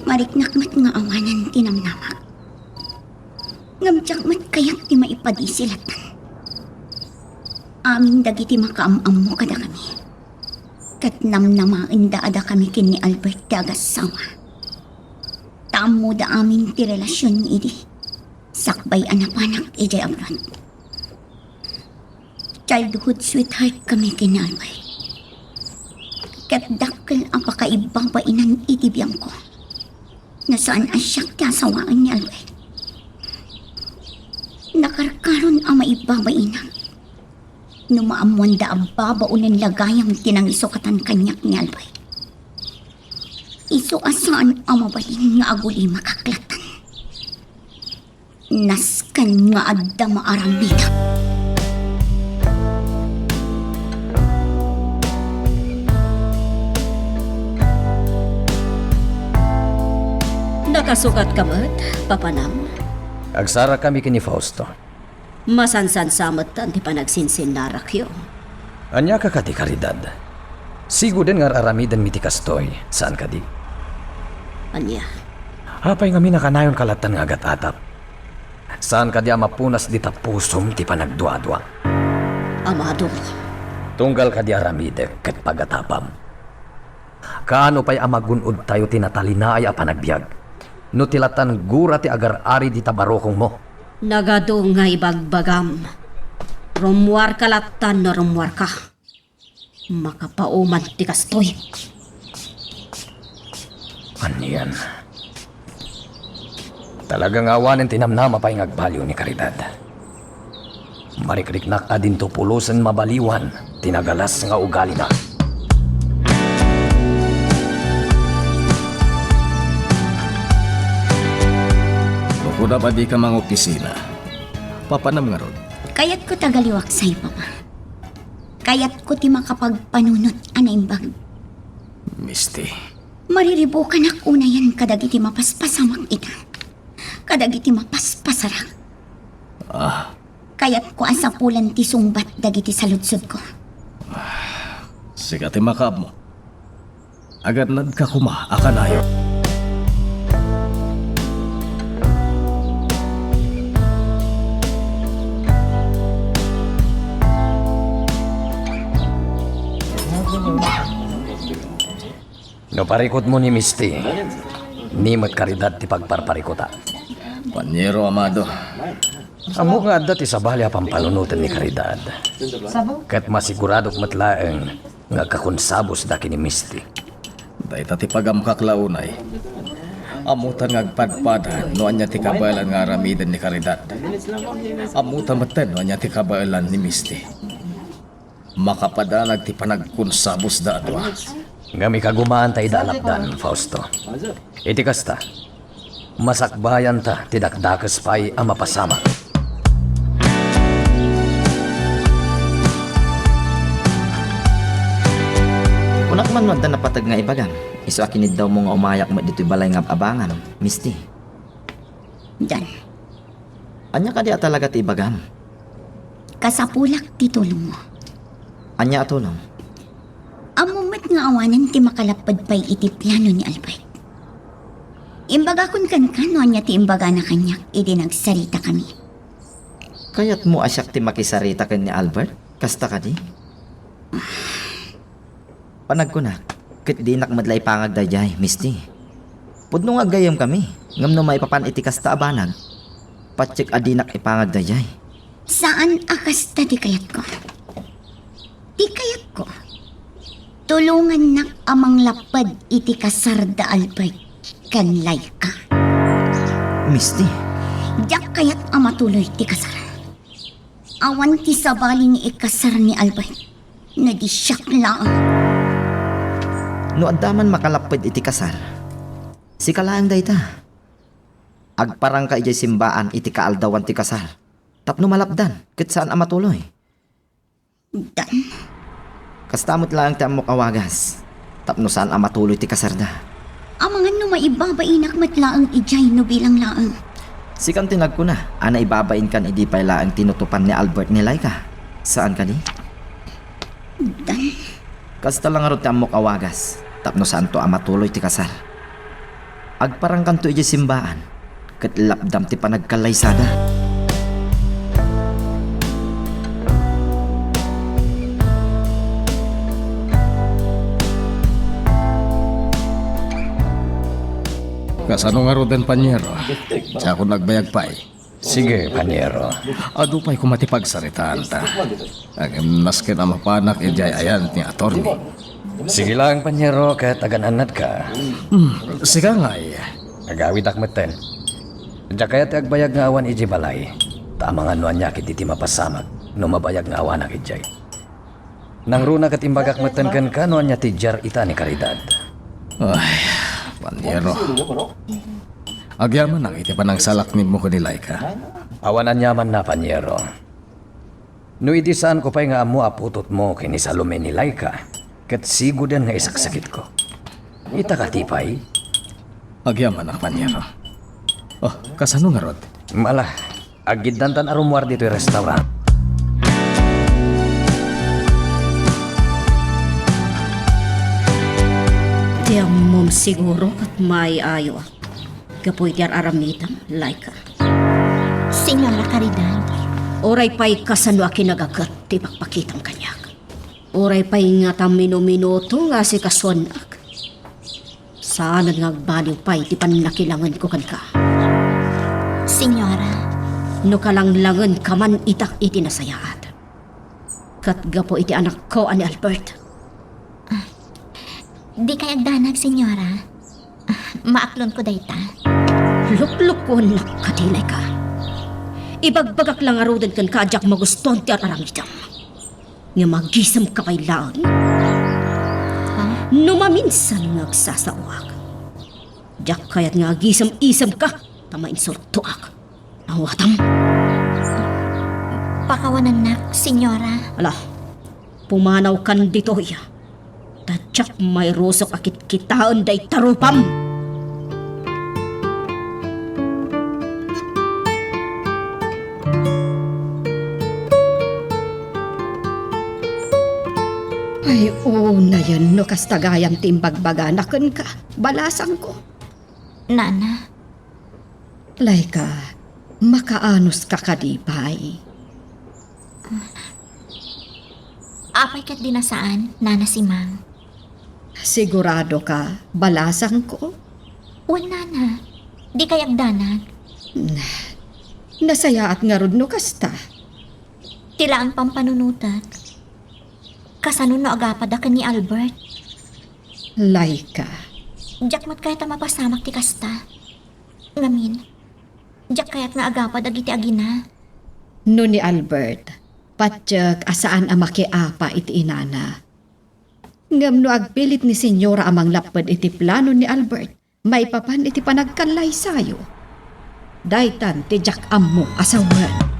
Mariknak met nga awanen ti namnamak. Ngem diak met kayat ti maipadisi latta. Amin dagiti makaam-ammo kadakami. Ket namnamaenda a dakami ken ni Albert ti agassawa. Ta ammoda amin ti relasionmi idi sakbay a napanak idiay abroad. Childhood sweetheart kami ken ni Albert. Ket dakkel a pakaibabainan iti biangko no saan a siak ti asawaen ni Albert. Nakarkaron a maibabainak no maammoanda a babaonenla gayam ti nangisukatan kaniak ni Albert. Isu a saan a mabalin nga agulimakak latta. Nasken nga adda maaramidak. Nakasukatka met, papanam? Agsarakami ken ni Fausto. Masansansa metten ti panagsinsinnarakyo. Ania ka kadi, Caridad? Siguden nga ar-aramidenmi ti kastoy, saan kadi? Ania? Apay ngamin a kanayon ka lattan nga agat-atap? Saan kadi a mapunas dita pusom ti panagduadua? Amado. Tunggal kadi aramidek ket pagatapam. Kaano pay a magun-odtayo ti natalinaay a panagbiag no ti lattan gura ti agar-ari dita barukongmo? Nagadu nga ibagbagam, rummuarka lattan no rummuarka. Makapaoman ti kastoy. Anian? Talaga nga awanen ti namnama pay nga agbalio ni Caridad. Marikriknak a dinto pulosen mabaliwan ti nagalas nga ugalina. Kunam a dika mangopisina. Papanam ngarud? Kayatko ti agaliwaksay, Papa. Kayatko ti makapagpanunot a naimbag. Misty. Mariribukanak unayen kadagiti mapaspasamak ita. Kadagiti mapaspasarak. Ah. Kayatko a sapulan ti sungbat dagiti saludsodko. Sika ti makaammo. Agannadka koma a kanayon. No parikutmo ni Misty, ni met Caridad ti pagparparikota. Paniero, Amado. Ammok nga adda ti sabali a pampanunoten ni Caridad. Ket masiguradok met laeng nga agkakonsabusda ken ni Misty. Dayta ti pagamkak la unay. Ammotan nga agpadpada no ania ti kabaelan nga aramiden ni Caridad. Ammota metten no ania ti kabaelan ni Misty. Makapadanag ti panagkonsabusda a dua. Ngem ikagumaan ta ida a lapdan, Fausto. Iti kasta, masakbayanta ti dakdakes pay a mapasamak. Kunak man no adda napateg nga ibagam, isu a kiniddawmo nga umayak met ditoy balay nga ab-abangam, Misty. Dan. Ania kadi a talaga ti ibagam? Kasapulak ti tulongmo. Ania a tulong? Ammom met nga awanen ti makalapped pay iti plano ni Albert. Imbagakon kenka no ania ti imbagana kaniak idi nagsaritakami. Kayatmo a siak ti makisarita ken ni Albert? Kasta kadi? Panagkunak, ket dinak met la ipangag daydiay, Misty. Pudno nga aggayyemkami, ngem no maipapan iti kasta a banag, patiek a dinak ipangag daydiay. Saan a kasta ti kayatko. Ti kayatko, tulongannak a manglapped iti kasar da Albert ken Laika. Misty. Diak kayat a matuloy ti kasar. Awan ti sabali nga ikasar ni Albert. No di siak laeng. No adda man makalapped iti kasar, sika laeng dayta. Agparangka idiay simbaan iti kaaldawan ti kasar tapno malapdan ket saan a matuloy. Dan. Kasta met laeng ti ammok a wagas tapno saan a matuloy ti kasarda. Amangan no maibabainak met laeng idiay no bilang laeng. Sikan ti nagkuna a naibabainkan idi pay laeng tinutopan ni Albert ni Laika. Saan kadi? Dan. Kasta la ngarud ti ammok a wagas tapno saanto a matuloy ti kasar. Agparangkanto idiay simbaan ket lapdam ti panagkallaysada. Kasano ngaruden, panyero? Siakon agbayag pay. Sige, panyero. Adu pay koma ti pagsaritaanta. Ngem nasken a mapanak idiay ayan ni attorney. Sige laeng, panyero, ket agan-annadka. Hmm, sika ngay. Agawidak metten. Diak kayat ti agbayag nga awan idiay balay. Ta amangan no ania ketdi ti mapasamak no mabayag nga awanak idiay. Nangruna ket imbagak metten kenka no ania ti diar ita ni Caridad. Ay, panyero. Agyamanak iti panangsalaknibmo ken ni Laika. Awan aniamanna, panyero. No idi saanko pay nga ammo a putotmo ken ni Salome ni Laika, ket sigoden nga isaksakitko. Ita kadi pay? Agyamanak, panyero. Oh, kasano ngarud? Mala, aggiddantan a rummuar ditoy restaurant. Ti ammom siguro ket maayo-ayoak gapu iti ar-aramidem, Laika. Señora Caridad. Uray pay kasano a kinagaget ti ipakpakitam kaniak. Uray pay ngata minuminuto nga asikasuennak. Saanen nga agbaliw pay ti pannakilangenko kenka. Señora. No kalanglangenka man ita iti nasayaat. Ket gapu iti anakko a ni Albert. Dikay agdanag, señora. Maaklonko dayta. Luklukuennak kadi, Laika. Ibagbagak la ngaruden kenka a diak magustuan ti ar-aramidem. Ngem agisemka pay laeng. Ha? No maminsan nga agsasaoak, diak kayat nga agisem-isemka ta mainsultoak. Awatam. Pakawanennak, señora. Ala, pumanawkan ditoy. Ta diak mairusok a kitkitaen dayta rupam. Ay, unayen no kasta gayam ti imbagbagana kenka, balasangko. Nana. Laika, makaanuska kadi pay? Apay ket di nasaan, Nana Simang? Siguradoka, balasangko? Wen, Nana. Dikay agdanag. Na, nasayaat ngarud no kasta. Ti laeng pampanunotek. Kasano no agapada ken ni Albert? Laika. Diak met kayat a mapasamak ti kasta. Ngamin, diak kayat nga agapa dagiti agina. No ni Albert, patiek a saan a makiapa iti inana. Ngem no agpilit ni Señora a manglapped iti plano ni Albert, maipapan iti panagkallaysayo. Daytan ti diak ammo a sawen.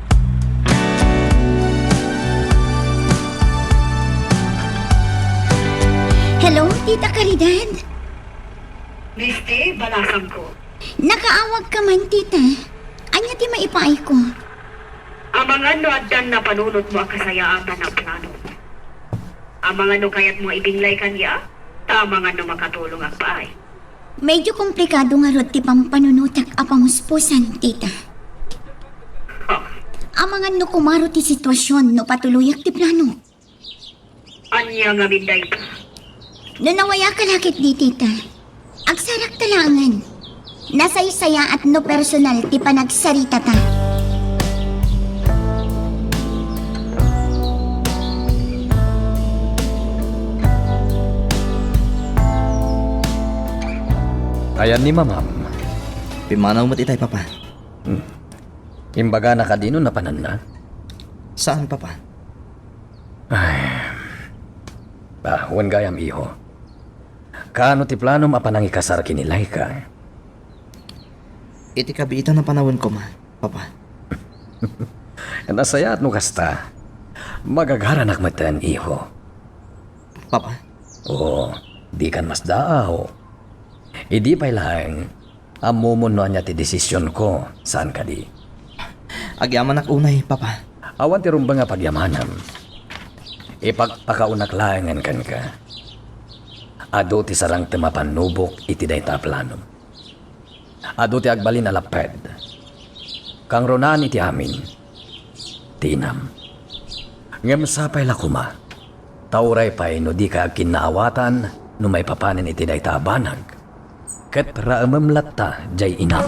Hello, Tita Caridad? Misti, balasangko. Nakaawagka man, Tita. Ania ti maipaayko? Amangan no addan napanunotmo a kasayaatan a plano. Amangan no kayatmo nga ibinglay kaniak, ta amangan no makatulongak pay. Medyo komplikado ngarud ti pampanunotak a pamuspusan, Tita. Ha? Amangan no kumaro ti sitwasion no patuloyak ti plano. Ania ngamin dayta? No nawayaka la ketdi, Tita, agsarakta laengen. Nasaysayaat no personal ti panagsaritata. Ayan ni Mamam. Pimmanaw met itay, Papa. Hmm. Imbagana kadi no napananna? Saan, Papa. Ay. Ah, wen gayam, iho. Kaano ti planom a panangikasar ken ni Laika? Iti kabiitan a panawen koma, Papa. Nasayaat no kasta. Magagaranak metten, iho. Papa? Oo, dikan masdaaw. Idi pay laeng, ammomon no ania ti desisionko, saan kadi? Agyamanak unay, Papa. Awan ti rumbeng a pagyamanam. Ipakpakaonak laengen kenka. Adu ti sarangtem a pannubok iti dayta a plano. Adu ti agbalin a lapped. Kangrunaan iti amin, ti inam. Ngem sapay la koma, ta uray pay no dika agkinnaawatan no maipapanen iti dayta a banag, Ket raemem latta jay inam.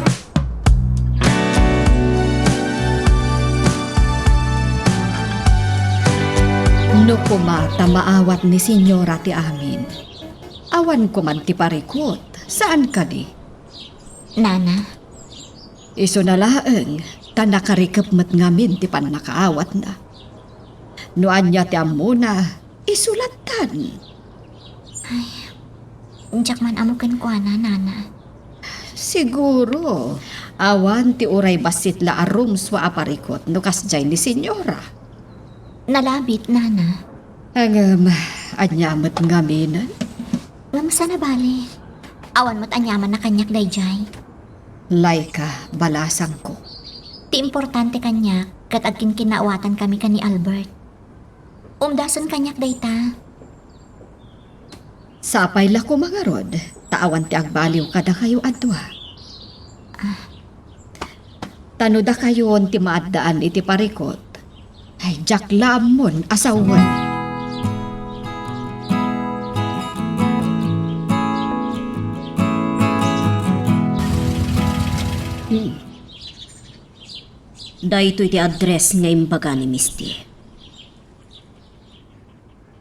No koma ta maawat ni Senyora ti amin, awan koman ti parikut, saan kadi? Nana. Isuna laeng, ta nakarikep met ngamin ti pannakaawatna. No ania ti ammona, isu lattan. Ay, diak man ammo kenkuana, Nana. Siguro, awan ti uray bassit la a rumsua a parikut no kasdiay ni Senyora. Nalabit, Nana. Ngem, ania met ngaminen? Ngem saan a bale. Awan met aniamanna kaniak daydiay. Laika, balasangko. Ti importante kaniak, ket agkinkinnaawatankami ken ni Albert. Umdasen kaniak dayta. Sapay la koma ngarud, ta awan ti agbaliw kadakayo a dua. Ah. Ta no dakayon ti maaddaan iti parikut, ay, diak la ammon a sawen. Hmm. Daytoy ti address nga imbaga ni Misty.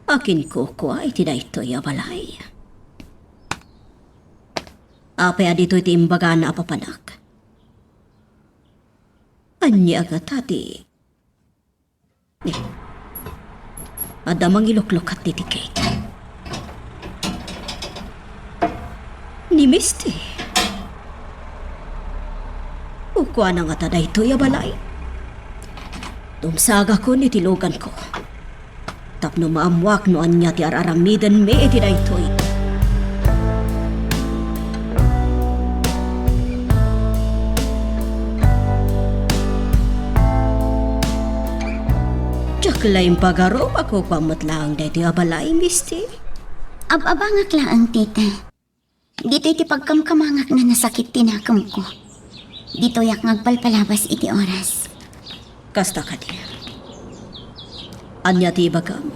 Akin kukua iti daytoy a balay. Apay a ditoy ti imbagana a papanak? Ania ngata ti, eh, adda mangiluklok ket ti tiket. Ni Misty. Kukuana ngata daytoy a balay. Tumsagakon iti luganko. Tapno maammoak no ania ti ar-aramidenmi iti daytoy. Diak la impagarup a kukuam met laeng daytoy a balay, Misty. Ab-abangak laeng, tita. Ditoy ti pagkamkamangak nga nasakit ti nakemko. Ditoyak nga agpalpalabas iti oras. Kasta kadi. Ania ti ibagam?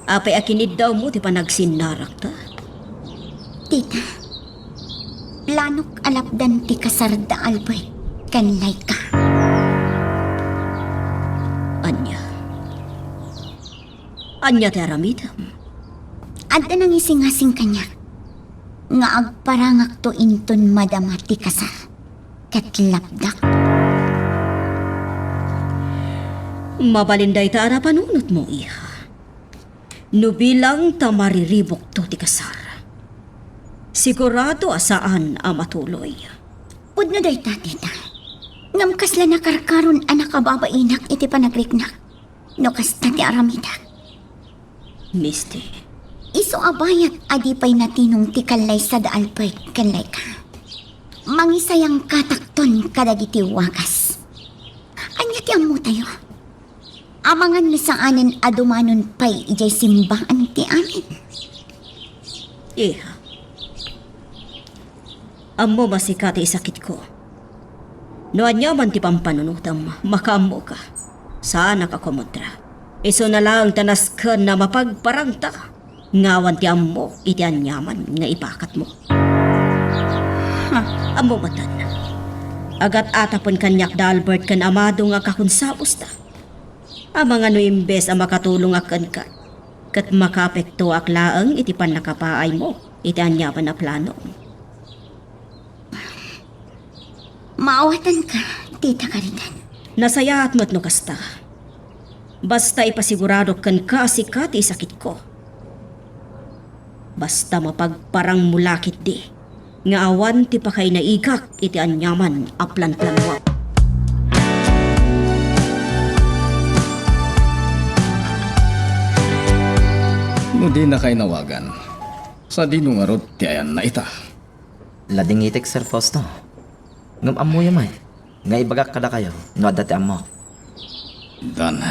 Apay a kiniddawmo ti panagsinnarakta? Tita, planok a lapdan ti kasar da Albert ken Laika. Ania? Ania ti aramidem? Adda nangisingasing kaniak nga agparangakto inton madama ti kasar ket lapdak. Mabalin dayta a napanunotmo, iha. No bilang ta mariribukto ti kasar, sigurado a saan a matuloy. Pudno dayta, tita. Ngem kasla nakarkaron a nakababainak iti panagriknak no kasta ti aramidek. Misty. Isu a bayat a di pay natinong ti kallaysa da Albert ken Laika. Mangisayangkatakton kadagiti wagas. Ania ti ammotayo? Amangan nga saanen a dumanon pay idiay simbaan ti amin. Iha. Ammom a sika ti isakitko. No aniaman ti pampanunotem, makaammoka. Saanak a kumudra. Isuna laeng ta nasken a mapagparangta nga awan ti ammok iti aniaman nga ipakatmo. Ha, ammom metten. Agat-atapen kaniak da Albert ken Amado nga kakonsabusta. Amangan no imbes a makatulongak kenka, ket makaapektoak laeng iti pannakapaaymo iti aniaman a planom. Maawatanka, Tita Caridad. Nasayaat met no kasta. Basta ipasiguradok kenka a sika ti isakitko. Basta mapagparangmo la ketdi nga awan ti pakainaigak iti aniaman a planplanuak. No dinaka inawagan, sadino ngarud ti ayanna ita? Ladingitek, Sir Fausto. Ngem ammoyo met nga ibagak kadakayo no adda ti ammok. Dan.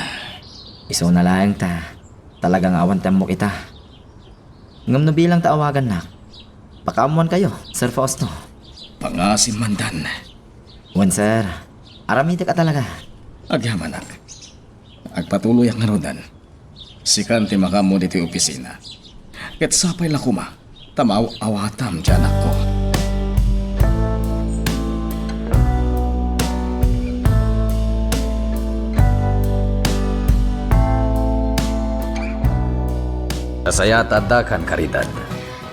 Isuna laeng ta talaga nga awan ti ammok ita. Ngem no bilang ta awagannak, pakaammoankayo, Sir Fausto. Pangasim man, Dan. Wen, sir. Aramidek a talaga. Agyamanak. Agpatuloyak ngaruden. Sikan ti makaammo ditoy opisina. Ket sapay la koma ta maaw-awatam ti anakko. Nasayaat ta addakan, Caridad.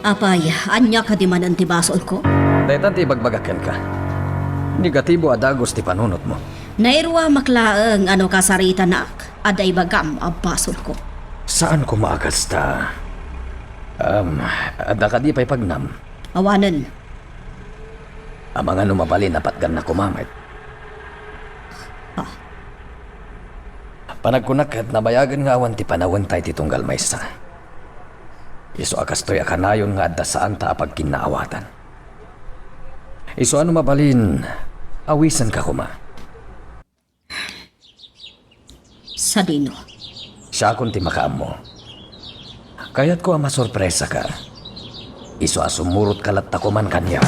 Apay, ania kadi manen ti basolko? Dayta ti ibagbagak kenka. Negatibo a dagus ti panunotmo. Nairuamak laeng a no kasaritanak, adda ibagam a basolko. Saan koma a kasta. Um, adda kadi pay pagnam? Awanen. Amangan no mabalin a patganna koma met. Ah. Panagkunak ket nabayagen nga awan ti panawenta iti tunggal maysa. Isu a kastoy a kanayon nga adda saanta a pagkinnaawatan. Isu a no mabalin, awisenka koma. Sadino? Siakon ti makaammo. Kayatko a masorpresaka. Isu a sumurotka latta koman kaniak.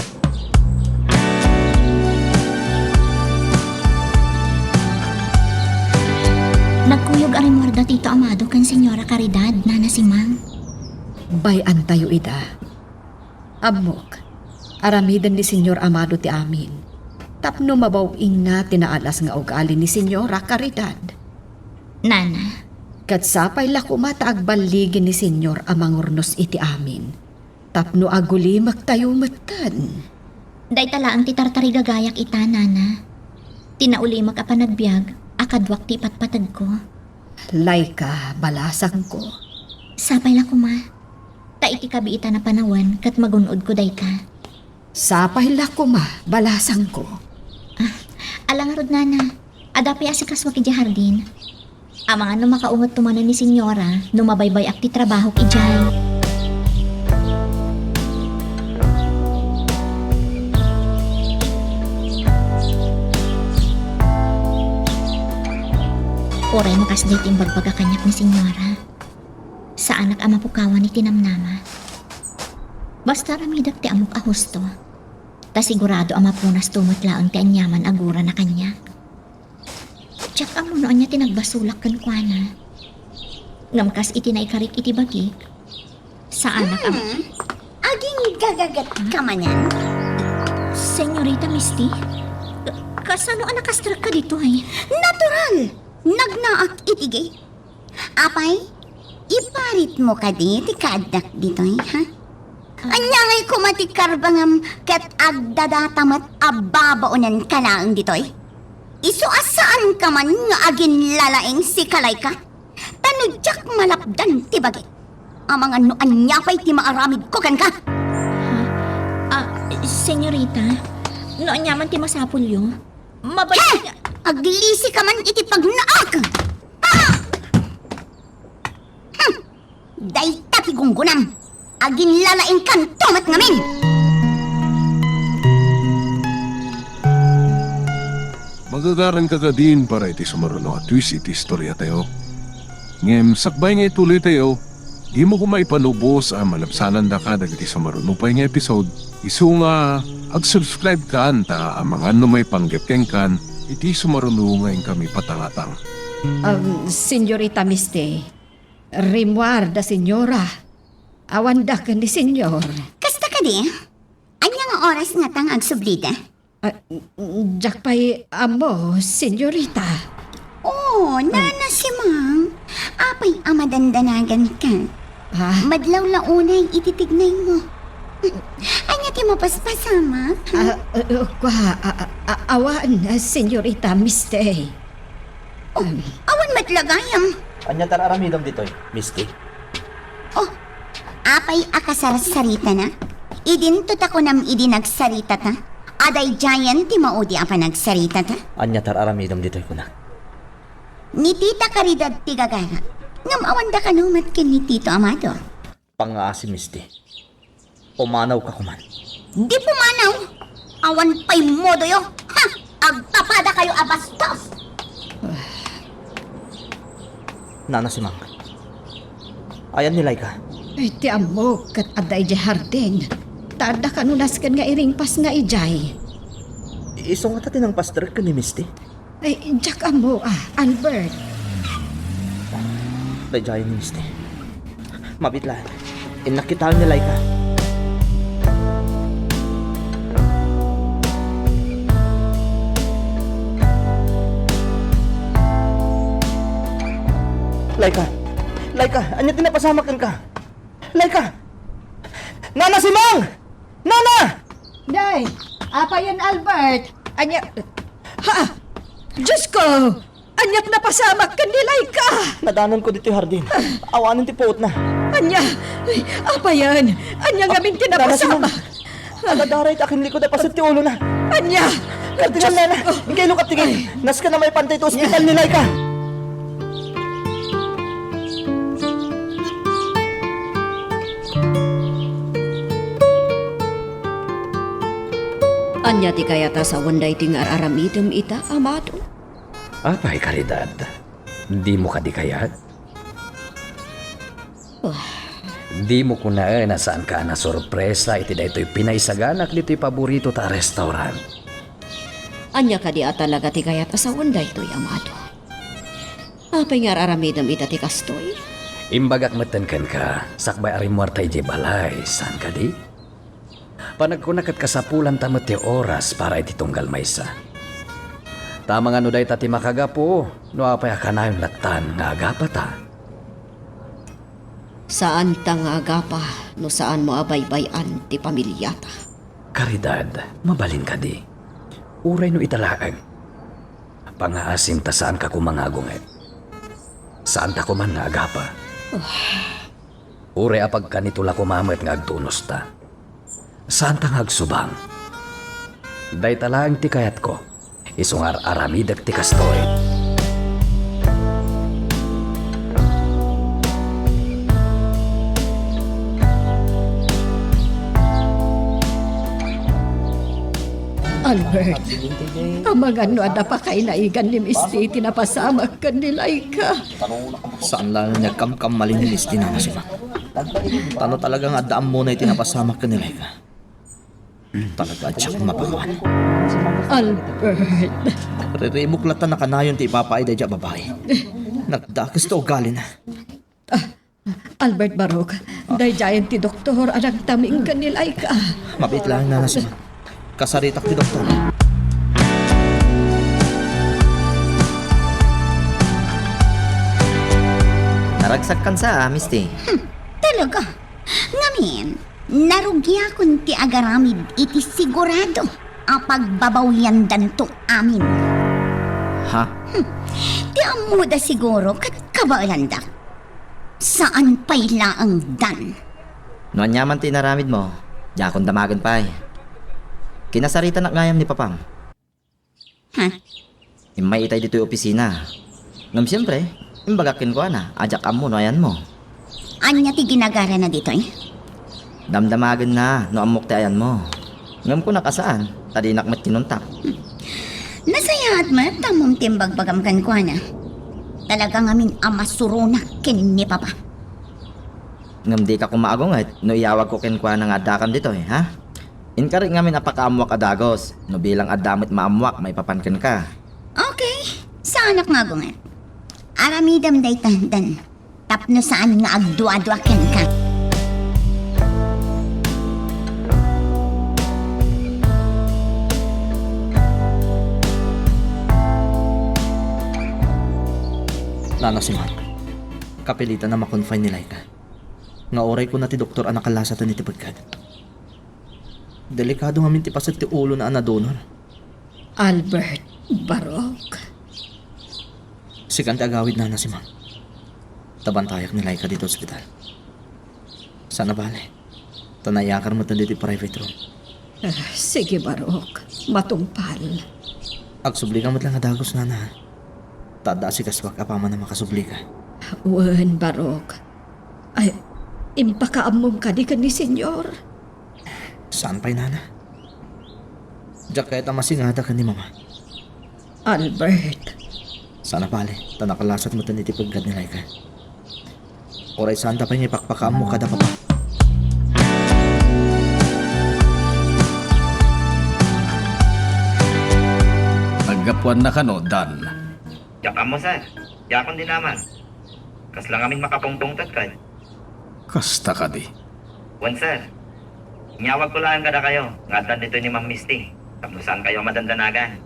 Nagkuyog a rimmuar da Tito Amado ken Señora Caridad, Nana Simang. Bay-antayo ida. Ammok, aramiden ni Señor Amado ti amin, tapno mabaw-ingna ti naalas nga ugali ni Señora Caridad. Nana. Ket sapay la koma ta agballigi ni Señor a mangurnos iti amin, tapno agulimektayo metten. Dayta laeng ti tartarigagayak ita, Nana. Ti naulimek a panagbiag a kaduak ti ipatpategko. Laika, balasangko. Sapay la koma. Ta iti kabiitan a panawen ket magun-odko dayta. Sapay la koma, balasangko. Ah, ala ngarud, Nana. Adda pay asikasuak idiay hardin. Amangan no makaungetto manen ni Señora no mabaybay-ak ti trabahok idiay. Uray no kasdiay ti imbagbaga kaniak ni Señora. Saanak a mapukawan iti namnama. Basta aramidek ti ammok a husto, ta sigurado a mapunasto met laeng ti aniaman a gurana kaniak. Diak ammo no ania ti nagbasolak kenkuana. Ngem kas iti naikarik iti bagik, saanak a Hmm? Aginggagagat ka manen? Señorita Misty? Ka-, kasano a nakastrekka ditoy? Natural! Nagnaak iti gate. Apay, iparitmo kadi ti kaaddak ditoy, ha? Ania ngay koma ti karbangam ket agdadata met a babaonenka laeng ditoy? Isu a saanka man nga aginlalaing, sika Laika. Ta no diak malapdan ti bagik, amangan no ania pay ti maaramidko kenka. Ha? Ah, señorita, no ania man ti masapulyo, mabay- He! Aglisika man iti pagnaak! Ah! Hmm. Dayta ti gunggonam. Aginlalaingkanto met ngamin. Magagaranka kadin para iti sumaruno a twist iti istoriatayo. Ngem sakbay nga ituloytayo, dimo koma ipalubos a malabsanandaka dagiti sumaruno pay nga episode, isu nga ag-subscribe kan ta amangan no maipanggep kenkan iti sumaruno nga inkami patangatang. Um, Señorita Misty, rimmuar da Señora. Awanda ken ni Señor. Kasta kadi? Ania nga oras ngata nga agsublida? Ah, diak pay ammo, señorita. Oh, Nana Simang. Apay a madandanagan ka? Ah. Madlaw la unay iti tignaymo. Ania ti mapaspasamak? Ah, uh, uh, kwa, ah, ah, ah, awan, ah, señorita Misty. Oh, awan met la gayam. Ania ti ar-aramidem ditoy, Misty? Oh, apay a kasarsaritana? Idinto ta kunam idi nagsaritata a daydiayen ti maudi a panagsaritata? Ania ti ar-aramidem ditoy kunak? Ni Tita Caridad ti gagara, ngem awanda kano met ken ni Tito Amado. Pangngaasi, Misty. Pumanawka koman. Di pumanaw! Awan pay modoyo! Ha! Agpapadakayo a bastos! Nana Simang, ayan ni Laika? Ay, ti ammok ket adda idiay hardin. Ta adda kano nasken nga iringpas nga idiay. Isu ngata ti nangpastrek ken ni Misty? Ay, diak ammo, ah, Albert. Daydiay ni Misty. Mabiit laeng. Innak kitaen ni Laika. Laika! Laika! Ania ti napasamak kenka? Laika! Nana Simang! Nana! Day, apayen, Albert? Ania? Ha? Diyos ko! Ania't napasamak ken ni Laika? Nadanonko ditoy hardin. Awanen ti puotna. Ania? Ay, apayen? Ania ngamin ti napasamak? Nana Simang! Agadaray ta akinlikod a paset ti ulona. Ania? Kartigan, Nana. Inka ilukat ti gate. Nasken a maipan ta iti ospital ni Laika. Ania ti kayat a sawen daytoy nga ar-aramidem ita, amado? Apay, Caridad, dimo kadi kayat? Dimo kunaen a saanka a nasorpresa iti daytoy pinaisaganak ditoy paboritota a restaurant? Ania kadi a talaga ti kayat a sawen daytoy, amado? Apay nga ar-aramidem ita ti kastoy? Imbagak metten kenka, sakbay a rimmuarta idiay balay, saan kadi? Panagkuna ket kasapulanta met ti oras para iti tunggal maysa. Ta amangan no dayta ti makagapu, no apay a kanayon lattan nga agapata. Saanta nga agapa no saanmo a baybay-an ti pamiliata. Caridad, mabalin kadi? Uray no ita laeng. Pangaasim ta saanka koma nga agunget. Saanta koman nga agapa. Uray a pagkanito la koma met nga agtunosta. Saanta nga agsubang. Dayta laeng ti kayatko, isu nga ar-aramidek ti kastoy. Albert, amangan no adda pakainaigan ni Misty iti napasamak ken ni Laika. Saan laeng nga agkamkammalin ni Misty, Nana Simang. Ta no talaga nga adda ammona iti napasamak ken ni Laika, talaga a diak mapanguan. Albert. Ririmok latta a kanayon ti ipapaay daydiay a babai. Nagdakes ti ugalina. Ah, Albert Barok, daydiayen ti doktor a nagtaming ken ni Laika. Mabiit laeng, Nana Simang. Kasaritak ti doktor. Naragsakkan sa, Misty. Hmm, talaga. Ngamin, narugiakon ti agaramid iti sigurado a pagbabawiandanto amin. Ha? Hmm, ti ammoda siguro ket kabaelandak. Saan pay laeng, Dan. No aniaman ti inaramidmo, diakon damagen pay. Kinasaritanak gayam ni Papam. Ha? Immay itay ditoy opisina. Ngem siempre, imbagak kenkuana a diak ammo no ayanmo. Ania ti ginagarana ditoy? Damdamagenna no ammok ti ayanmo. Ngem kunak a saan, ta dinak met kinuntak. Nasayaat met ta ammom ti imbagbagam kenkuana. Talaga ngamin a masuronak ken ni Papa. Ngem dika koma agunget no iyawagko kenkuana nga addakam ditoy, ha? Inkari ngamin a pakaammoak a dagus, no bilang adda met maammoak maipapan kenka. Okay, saanak nga agunget. Aramidem dayta, Dan, tapno saan nga agduadua kenka. Nana Simang, kapilitan a ma-confine ni Laika. Nga uray kuna ti doktor a nakalasatan iti peggad. Delikado ngamin ti paset ti ulona a nadonor. Albert Barok. Sikan ti agawid, Nana Simang. Ta bantayak ni Laika ditoy ospital. Saan a bale. Ta naiyakar met ditoy private room. Ah, sige, Barok. Matungpal. Agsubli ka met laeng a dagus, Nana. Ta adda asikasuak apaman a makasubli ka. Wen, Barok. Ay, impakaammom kadi ken ni Senyor? Saan pay, Nana? Diak kayat a masingada ken ni Mama. Albert. Saan a bale, ta nakalasat met iti peggad ni Laika. Uray saanda pay nga ipakpakaammo kada Papa. Naggapuanna kano, Dan? Diak ammo, sir. Diakon dinaman. Kasla ngamin makapungpungtot, kay. Kasta kadi. Wen, sir. Inyawagko laeng kadakayo nga addan ditoy ni Ma'am Misty tapno saankayo a madandanagan.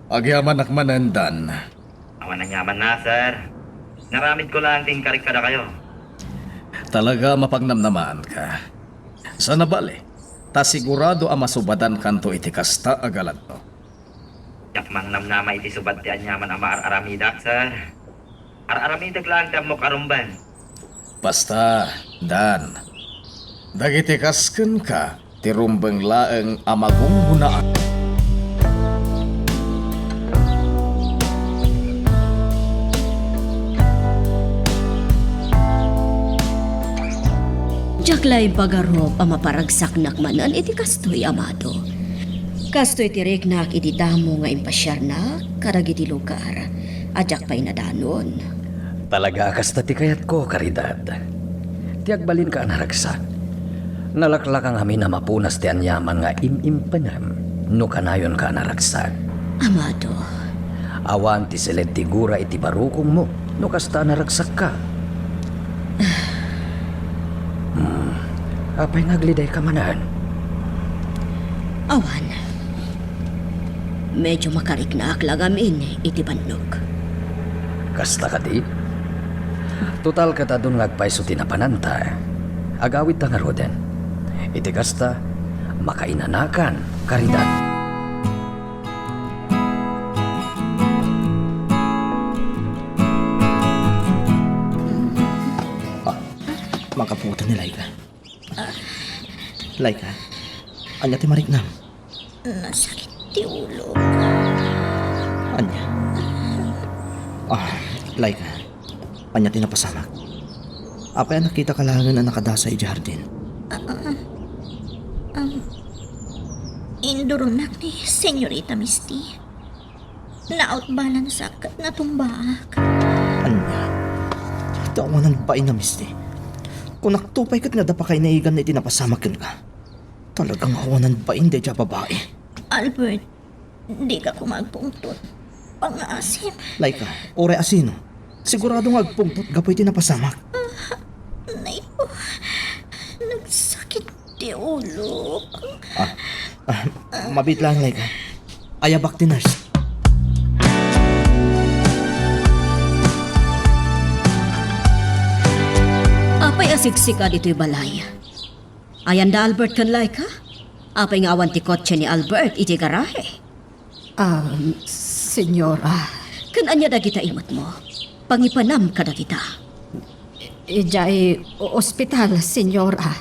Agyamanak manen, Dan. Awan aniamanna, sir. Naramidko laeng ti inkarik kadakayo. Talaga a mapangnamnamaanka. Saan a bale, ta sigurado a masubadankanto iti kasta a galadmo. Diak mangnamnama iti subad ti aniaman a maaramidek, sir. Ar-aramidek laeng ti ammok a rumbeng. Basta, Dan, dagiti kas kenka, ti rumbeng laeng a magunggonaan. Diak la impagarup a maparagsaknak manen iti kastoy, Amado. Kastoy ti riknak iti damo nga impasiarnak kadagiti lugar a diak pay nadanon. Talaga a kasta ti kayatko, Caridad. Ti agbalinka a naragsak. Nalaklakang amin a mapunas ti aniaman nga im-impenem no kanayonka a naragsak. Amado. Awan ti siled ti gura iti barukongmo no kasta a naragsakka. Hmm. Apay nga aglidayka manen? Awan. Medyo makariknaak la ngamin iti bannok. Kasta kadi? Total, ket adun nga agpayso ti napananta. Agawidta ngaruden. Iti kasta, makainanakan, Caridad. Ah, makapuotan ni Laika. Laika, ania ti mariknam? Nasakit ti ulo. Ania? Ah, Laika, ania ti napasamak? Apay a nakitaka laengen a nakadasa idiay hardin? Ah, ah, um, induronnak ni Senyorita Misty. Naout balance-ak ket natumbaak. Ania? Ti awanan bain a Misty. Kunakto pay ket nga adda pakainaiganna iti napasamak kenka. Talaga nga awanan bain daydiay a babai. Albert, dika koma agpungtot. Pangngaasim. Laika, uray asino, sigurado nga agpungtot gapu iti napasamak. Ah, nay ko. Nagsakit ti ulo. Ah, ah, mabiit laeng, Laika. Ayabak ti nurse. Apay a siksika ditoy balay? Ayan da Albert ken Laika? Apay nga awan ti kotse ni Albert iti garahe? Ah, senyora. Ken ania dagita imetmo? Pangipanam kadagita. Idiay o-, ospital, senyora.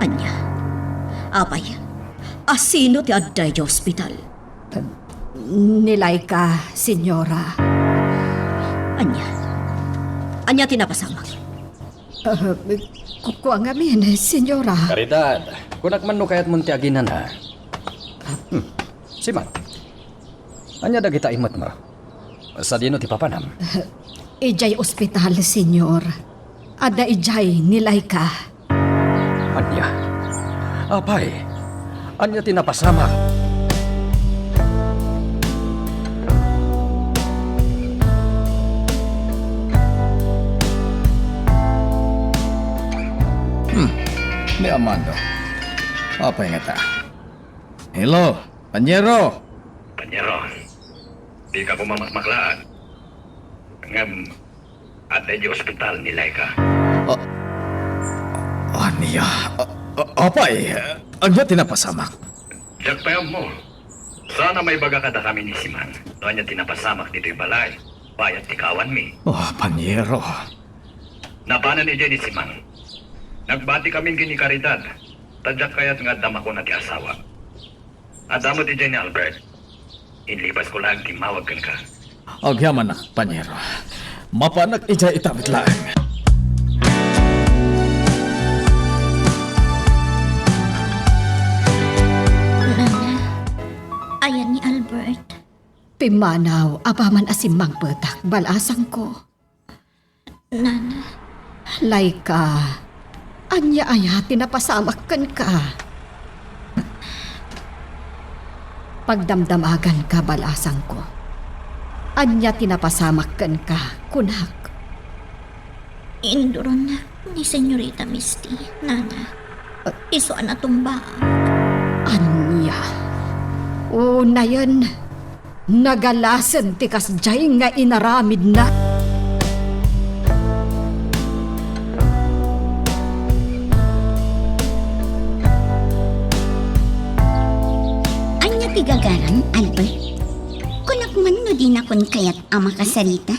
Ania? Apay, asino ti adda idiay ospital? Ni Laika, senyora. Ania? Ania ti napasamak? Ah, ku-, kua ngamin, senyora. Caridad, kunak man no kayatmon ti aginana. Hmm. Simang. Ania dagita imetmo? Sadino ti papanam? Idiay ospital, senyor. Adda idiay ni Laika. Ania? Apay, ania ti napasamak? Hmm, ni Amado. Apay ngata? Hello, panyero! Panyero, dika koma makmaklaat. Ngem, adda idiay ospital ni Laika. Ah, ania? Ah, ah, apay, ania ti napasamak? Diak pay ammo. Saan a maibaga kadakami ni Simang no ania ti napasamak ditoy balay, bayat ti kaawanmi. Oh, panyero. Napanan idiay ni Simang. Nagbati kamin ken ni Caridad, ta diak kayat nga adda makuna ti asawa. Adda met idiay ni Albert. Inlipasko laeng timmawag kenka. Agyamanak, panyero. Mapanak idiay ita met laeng. Nana, ayan ni Albert. Pimmanaw, apaman a simmangpetak, bal-asangko. Nana. Laika, ania aya ti napasamak kenka? Pagdamdamaganka, bal-asangko. Ania ti napasamak kenka, kunak? Induron ni Senyorita Misty, Nana. Isu a natumbaak. Ania? Unayen, nagalasen ti kasdiay nga inaramidna. Inakon kayat a makasarita?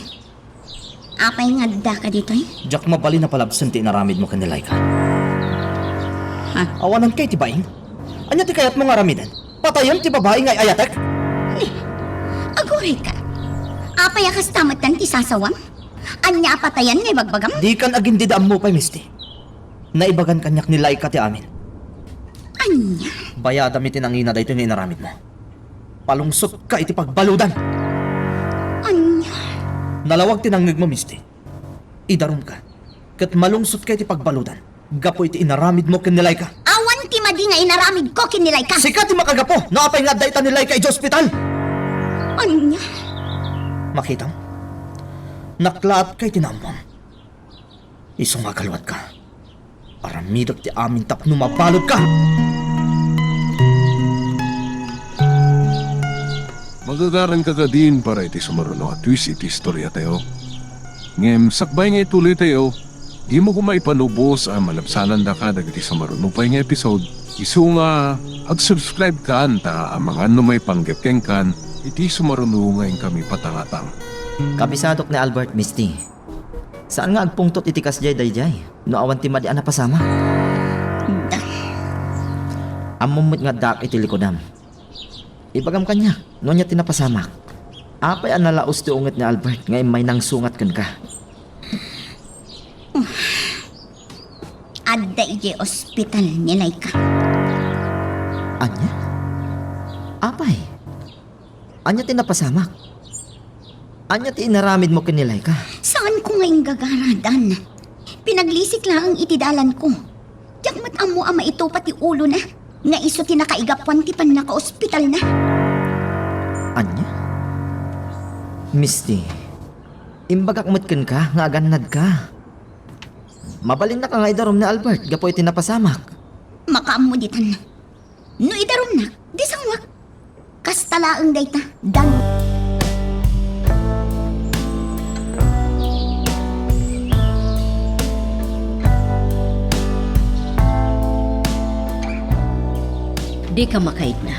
Apay nga addaka ditoy? Diak mabalin a palabsen ti inaramidmo ken ni Laika. Ha? Awananka iti baing? Ania ti kayatmo nga aramiden? Patayen ti babai nga ay-ayatek? Ni, agurayka. Apay a kasta metten ti sasawam? Ania a patayen nga ibagbagam? Dikan agindida ammo pay, Misty. Naibagan kaniak ni Laika ti amin. Ania? Bayadam iti nangina daytoy nga inaramidmo. Palungsotka iti pagbaludan. Ania? Nalawag ti nangngegmo, Misty. Idarumka. Ket malungsotka iti pagbaludan gapu iti inaramidmo ken ni Laika. Awan ti madi nga inaramidko ken ni Laika. Sika ti makagapu no apay nga adda ita ni Laika idiay ospital. Ania? Makitam? Naklaatka iti naammom. Isu nga agaluatka. Aramidek ti amin tapno mabaludka. Magagaranka kadin para iti sumaruno a twist iti istoriatayo. Ngem sakbay nga ituloytayo, dimo koma ipanubos a malabsanandaka dagiti sumaruno pay nga episode. Isu nga, ag-subscribe kan ta amangan no maipanggep kenkan iti sumaruno nga inkami patangatang. Kabisadok ni Albert, Misty. Saan nga agpungtot iti kasdiay daydiay no awan ti madi a napasamak. Da. Ammom met nga addaak iti likudam. Ibagam kaniak no ania ti napasamak. Apay a nalaus ti unget ni Albert nga immay nangsungat kenka? Adda idiay ospital ni Laika. Ania? Apay? Ania ti napasamak? Ania ti inaramidmo ken ni Laika? Saanko nga inggagaradan. Pinaglisik laeng iti dalanko. Diak met ammo a maitupa ti ulona nga isu ti nakaigapuan ti pannakaospitalna. Ania? Misty, imbagak met kenka nga agannadka. Mabalinnaka nga idarum ni Albert gapu iti napasamak. Makaammo ditan. No idarumnak, di sanguak. Kasta laeng dayta, Dan. Dika makaigna.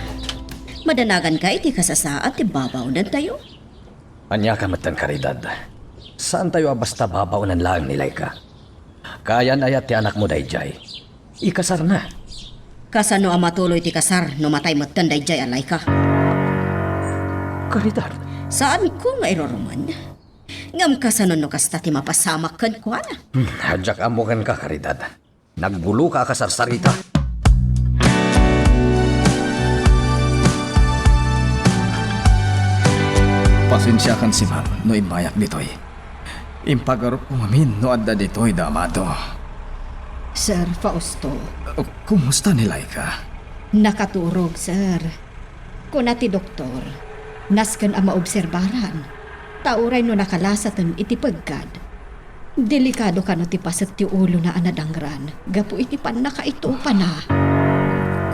Madanaganka iti kasasaad ti babaonantayo. Aniaka metten, Caridad? Saantayo a basta babaonan laeng ni Laika. Kayan aya ti anakmo daydiay? Ikasarna. Kasano a matuloy ti kasar no matay metten daydiay a Laika? Caridad. Saanko nga iruruman. Ngem kasano no kasta ti mapasamak kenkuana? Hmm, diak ammo kenka, Caridad. Nagguloka a kasarsarita. Pasensiakan, Simang, no immayak ditoy. Impagarupko ngamin no adda ditoy da Amado. Sir Fausto. Uh, kumusta ni Laika? Nakaturog, sir. Kuna ti doktor, nasken a maobserbaran, ta uray no nakalasaten iti peggad, delikado kano ti paset ti ulona a nadangran gapu iti pannakaitupana.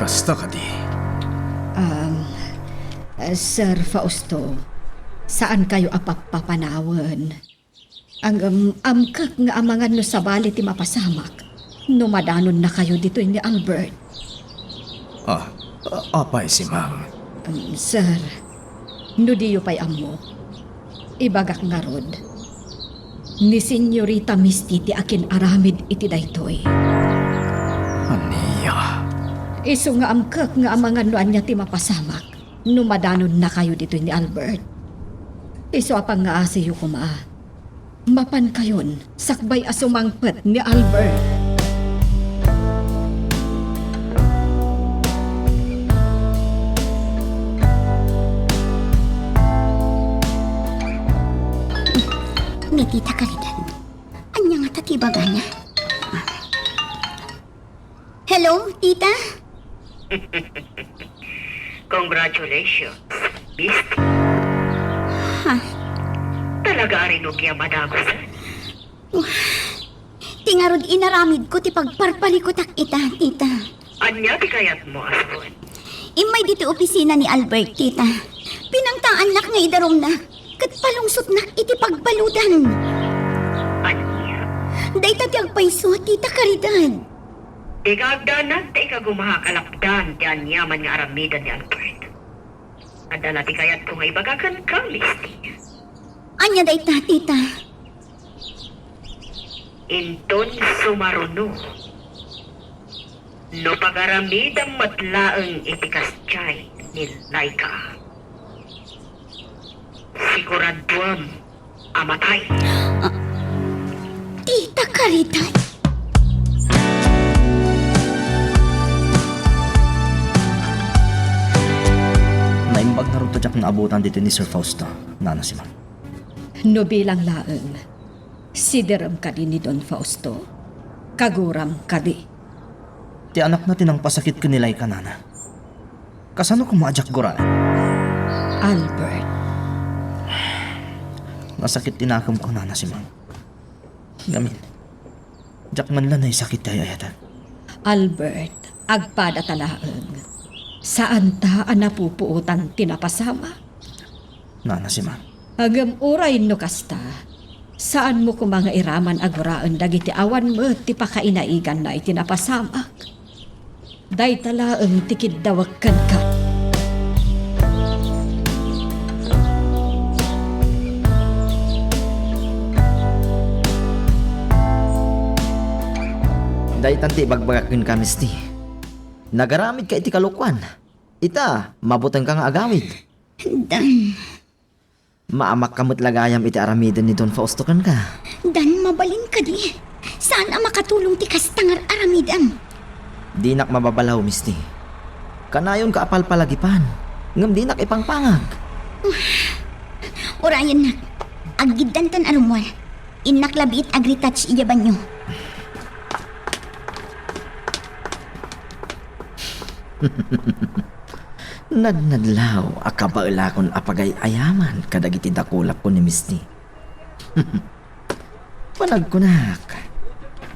Kasta kadi? Um, eh, Sir Fausto, saankayo a pappapanawen. Ngem, amkek nga amangan no sabali ti mapasamak no madanonnakayo ditoy ni Albert. Ah, a-, apay, Simang? Um, sir, no diyo pay ammo, ibagak ngarud, ni Senyorita Misty ti akin-aramid iti daytoy. Ania? Isu nga amkek nga amangan no ania ti mapasamak no madanonnakayo ditoy ni Albert. Isu a pangngaasiyo koma. Mapankayon sakbay a sumangpet ni Albert. Ni Tita Caridad. Ania ngata ti ibagana? Hello, tita? Congratulations, Misty. Ha? Talaga a rinugya madagusan. Ti ngarud inaramidko ti pagparparikutak ita, tita. Ania ti kayatmo a sawen? Immay ditoy opisina ni Albert, tita. Pinangtaannak nga idarumnak, ket palungsotnak iti pagbaludan. Ania? Dayta ti agpayso, Tita Caridad. Dika agdanag ta ikagumaak a lapdan ti aniaman nga aramiden ni Albert. Adda la ti kayatko nga ibaga kenka, Misty. Ania dayta, tita? Inton sumaruno, no pagaramidem met laeng iti kasdiay ni Laika, siguraduem a matay. Ah, Tita Caridad? Naimbag ngarud ta diak naabutan ditoy ni Sir Fausto, Nana Simang. No bilang laeng, siderem kadi ni Don Fausto? Kaguram kadi? Ti anakna ti nangpasakit ken ni Laika, Nana. Kasano koma a diak guraen? Albert. Nasakit ti nakemko, Nana Simang. Ngamin, diak man la naisakit ti ay-ayatek. Albert, agpadata laeng. Saanta a napupuotan ti napasamak. Nana Simang. Ngem uray no kasta, saanmo koma nga iraman a guraen dagiti awan met ti pakainaiganna iti napasamak. Dayta laeng ti kiddawek kenka. Daytan ti ibagbagak kenka, Misti. Nagaramidka iti kalokuan. Ita, mabutengka nga agawid. Dan. Maamakka met la gayam iti aramiden ni Don Fausto kenka. Dan, mabalin kadi? Saan a makatulong ti kasta nga ar-aramidem? Dinak mababalaw, Misti. Kanayonka a palpalagipan, ngem dinak ipangpangag. Urayennak. Aggiddantan a rummuar. Innak la biit agretouch idiay banio. Nadnadlaw a kabaelakon a pagay-ayaman kadagiti dakulapko ni Misti. Panagkunak,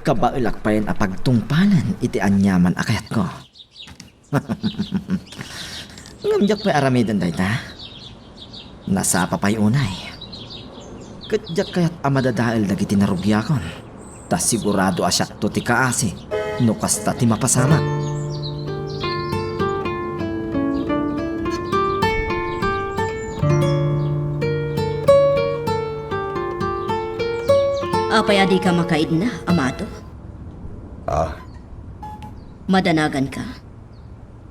kabaelak payen a pagtungpalen iti aniaman a kayatko. Ngem diak pay aramiden dayta. Nasapa pay unay. Ket diak kayat a madadael dagiti narugiakon, ta sigurado a siakto ti kaasi no kasta ti mapasamak. Apay a dika makaidna, Amado? Ah? Madanaganka?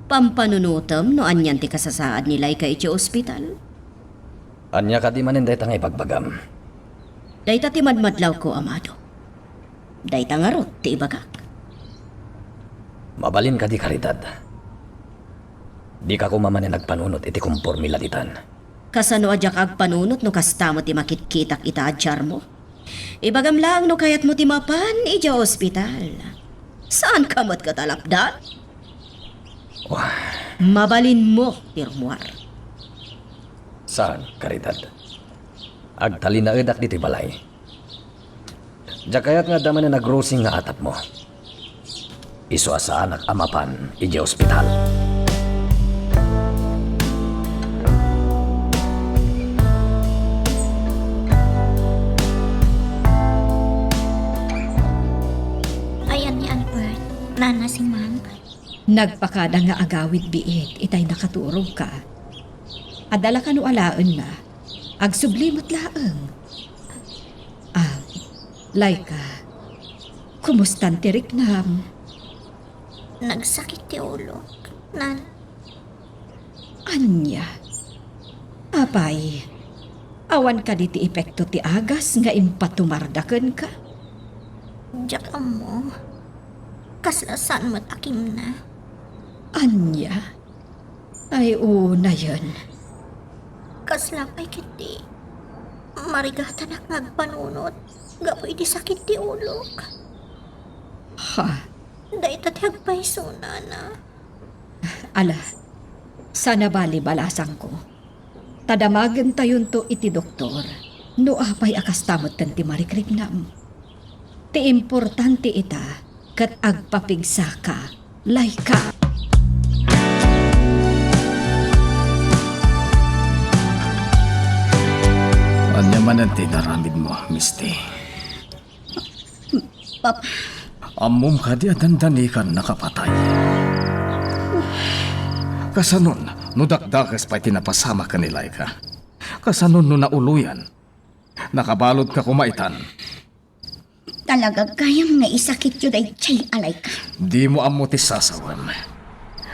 Pampanunotem no anian ti kasasaad ni Laika iti ospital? Ania kadi manen dayta nga ibagbagam? Dayta ti madmadlawko, Amado. Dayta ngarud ti ibagak. Mabalin kadi, Caridad? Dika koma manen agpanunot iti komporme la ditan. Kasano a diak agpanunot no kasta met ti makitkitak ita a diarmo? Ibagam laeng no kayatmo ti mapan idiay ospital. Saanka met ket a lapdan? Wah. Mabalinmo ti rummuar. Saan, Caridad? Agtalinaedak ditoy balay. Diak kayat nga adda manen agrusing nga atapmo. Isu a saanak a mapan idiay ospital. Ayan ni Albert, Nana Simang. Nagpakada nga agawid biit itay nakaturogka. Adda la kano alaenna. Agsubli met laeng. Ah, Laika, kumustan ti riknam? Nagsakit ti ulok, Nan. Ania? Apay, awan kadi ti epekto ti agas nga impatumarda kenka? Diak ammo. Kasla saan met a kimna. Ania? Ay, unayen. Kasla pay ketdi marigatanak nga agpanunot gapu iti sakit ti ulok? Ha? Dayta ti agpayso, Nana. Ala, saan a bali balasangko. Ta damagentayonto iti doktor no apay a kasta metten ti marikriknam. Ti importante ita, ket agpapigsaka, Laika. Ania manen ti inaramidmo, Misti? Papa. Ammom kadi a dandanikan nakapatay? Kasanon no dakdakes pay ti napasamak ken ni Laika? Kasanon no nauloyan? Nakabaludka koma itan. Talaga gayam nga isakityo daydiay a Laika. Dimo ammo ti sasawem.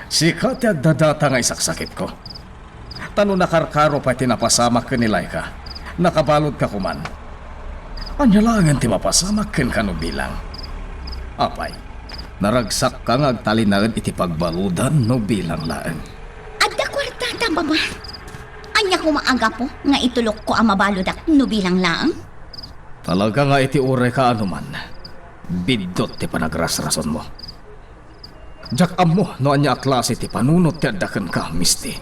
Sika ti agdadata nga isaksakitko. Ta no nakarkaro pay ti napasamak ken ni Laika, nakabaludka koman. Ania laengen ti mapasamak kenka no bilang? Apay, naragsakka nga agtalinaed iti pagbaludan no bilang laeng? Adda kuartata, Mama. Ania koma a gapu nga itulokko a mabaludak no bilang laeng? Talaga nga iti uray kaanoman, biddut ti panagrasrasonmo. Diak ammo no ania a klase ti panunot ti adda kenka, Misty.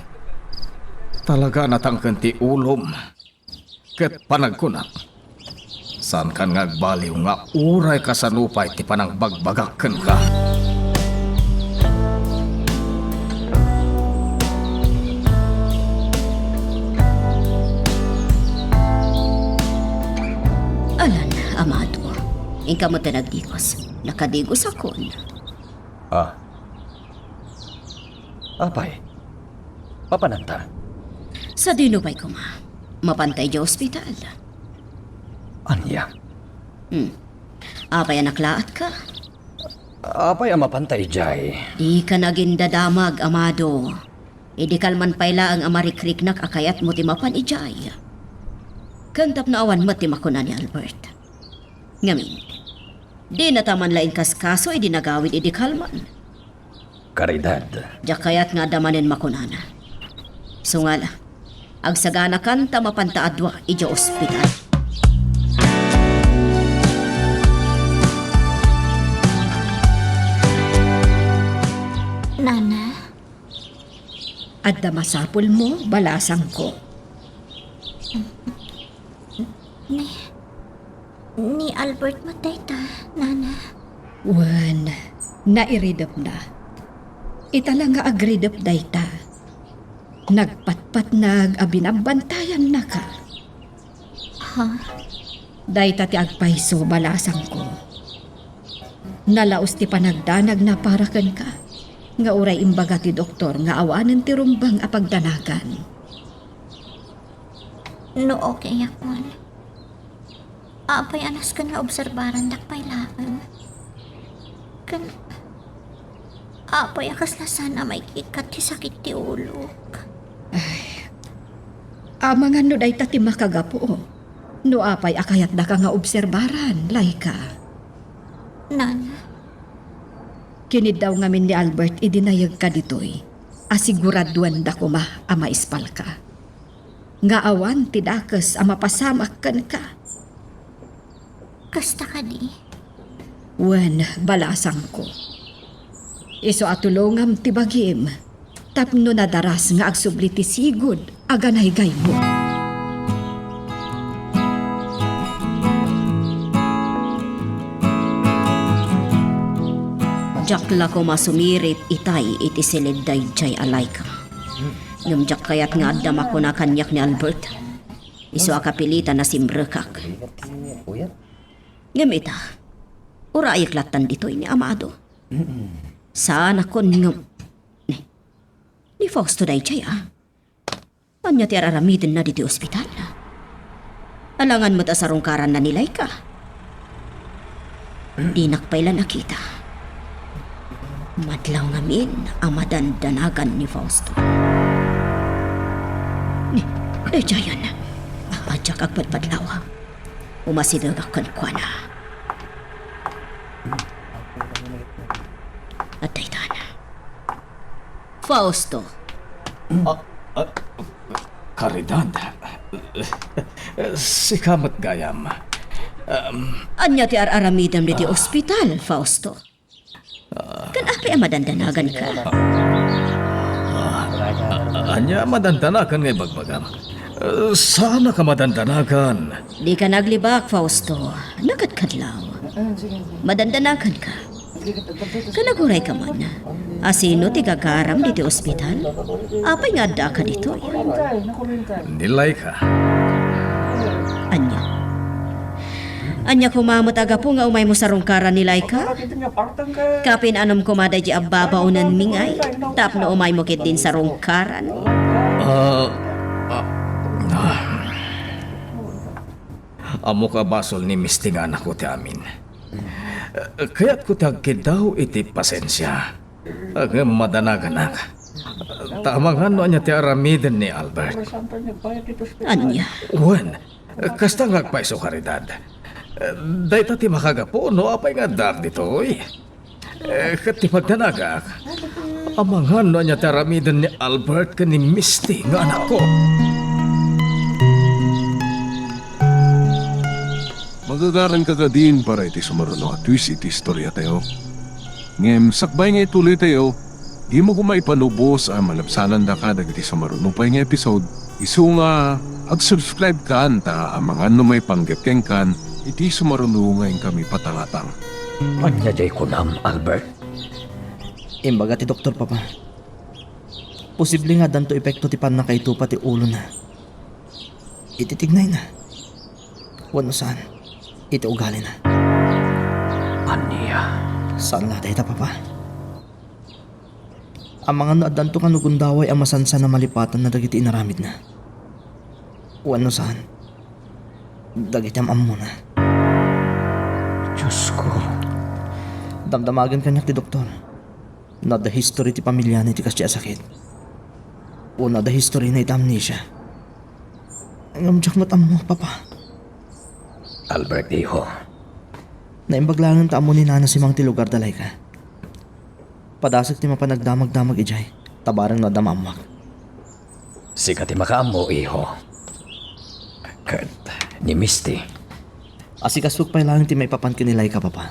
Talaga a natangken ti ulom ket panagkunak, saankan nga agbaliw nga uray kasano pay ti panangbagbagak kenka. Alan, Amado, inka met ti nagdigos. Nakadigosakon. Ah. Apay, mapananta? Sadino pay koma? Mapanta idiay ospital. Ania? Hmm. Apay a naklaatka? Apay a mapanta idiay? Dika nagindadamag, Amado. Idi kalman pay laeng a marikriknak a kayatmo ti mapan idiay. Ken tapno awan met ti makuna ni Albert. Ngamin, dinata man la inkaskaso idi nagawid idi kalman. Caridad. Diak kayat nga adda manen makunana. Sungala, agsaganakanta mapanta a dua idiay ospital. Nana? Adda masapulmo, balasangko. Ni, ni Albert met dayta, Nana. Wen, nairidepna. Ita la nga agridep dayta. Nagpatpatnag a binabbantayannaka. Ha? Dayta ti agpayso, balasangko. Nalaus ti panagdanagna para kenka, nga uray imbaga ti doktor nga awanen ti rumbeng a pagdanagan. No okayak man, apay a nasken nga obserbarandak pay laeng? Ken apay a kasla saan a maikkat ti sakit ti ulok? Ay, amangan no dayta ti makagapu. No apay a kayatdaka nga obserbaran, Laika? Nana. Kiniddaw ngamin ni Albert idi nayegka ditoy. Asiguraduen da koma a maispalka. Nga awan ti dakes a mapasamak kenka. Kasta kadi? Wen, balasangko. Isu a tulongam ti bagim tapno nadaras nga agsubli ti sigud a ganaygaymo. Diak la koma sumirit itay iti silid daydiay a Laika. Ngem diak kayat nga adda makuna kaniak ni Albert. Isu a kapilitan a simrekak. Ngem ita, urayek lattan ditoy ni Amado. Saanakon ngem ni, ni Fausto daydiay, a? Ania ti ar-aramidenna ditoy ospital? Alangan met a sarungkaranna ni Laika. Dinak pay la nakita. Madlaw ngamin a madandanagan ni Fausto. Ni, daydiayen. Diak agpadpadlaw. Umasidegak kenkuana. Adda itan. Fausto. Ah, ah, Caridad. Sika met gayam. Um, Ania ti ar-aramidem ditoy ospital, Fausto? Ken apay a madandanaganka? Ah, ania a madandanagan nga ibagbagam? Eh, saanak a madandanagan. Dika naglibak, Fausto. Nakadkadlaw. Madandanaganka. Ken agurayka man, asino ti gagaram ditoy ospital? Apay nga addaaka ditoy? Ni Laika. Ania? Ania koma met a gapu nga umaymo sarungkaran ni Laika? Kapin-anom koma daydi a babaonenmi ngay tapno umaymo ketdin sarungkaran? Ah, ah, ah. Ammok a basol ni Misty nga anakko ti amin. Eh, kayatko ti agkiddaw iti pasensia. Ngem madanaganak. Ta amangan no ania ti aramiden ni Albert. Ania? Wen, kasta nga agpayso, Caridad. Dayta ti makagapu no apay nga addaak ditoy. Eh, ket ti pagdanagak, amangan no ania ti aramiden ni Albert ken ni Misty nga anakko. Magagaranka kadin para iti sumaruno a twist iti istoriatayo. Ngem sakbay nga ituloytayo, dimo koma ipanubos a malabsanandaka dagiti sumaruno pay nga episode. Isu nga, ag-subscribe kan ta amangan no maipanggep kenkan iti sumaruno nga inkami patangatang. Ania jay kunam, Albert? Imbaga ti doktor, Papa. Posible nga addanto epekto ti pannakaitupa ti ulona iti tignayna. Wenno saan, iti ugalina. Ania? Saan la dayta, Papa? Amangan no addanto kano gundaway a masansan a malipatanna dagiti inaramidna. Wenno saan, dagiti am-ammona. Diosko. Damdamagen kaniak ti doktor. No adda history ti pamiliana iti kasdi a sakit. Wenno adda historyna iti amnesia. Ngem diak met ammo, Papa. Albert, iho. Naimbag laengen ta ammo ni Nana Simang ti lugar da Laika. Padasek ti mapan agdamagdamag idiay, ta bareng no adda maammoak. Sika ti makaammo, iho. Ket ni Misty. Asikasok pay laeng ti maipapan ken ni Laika, Papa.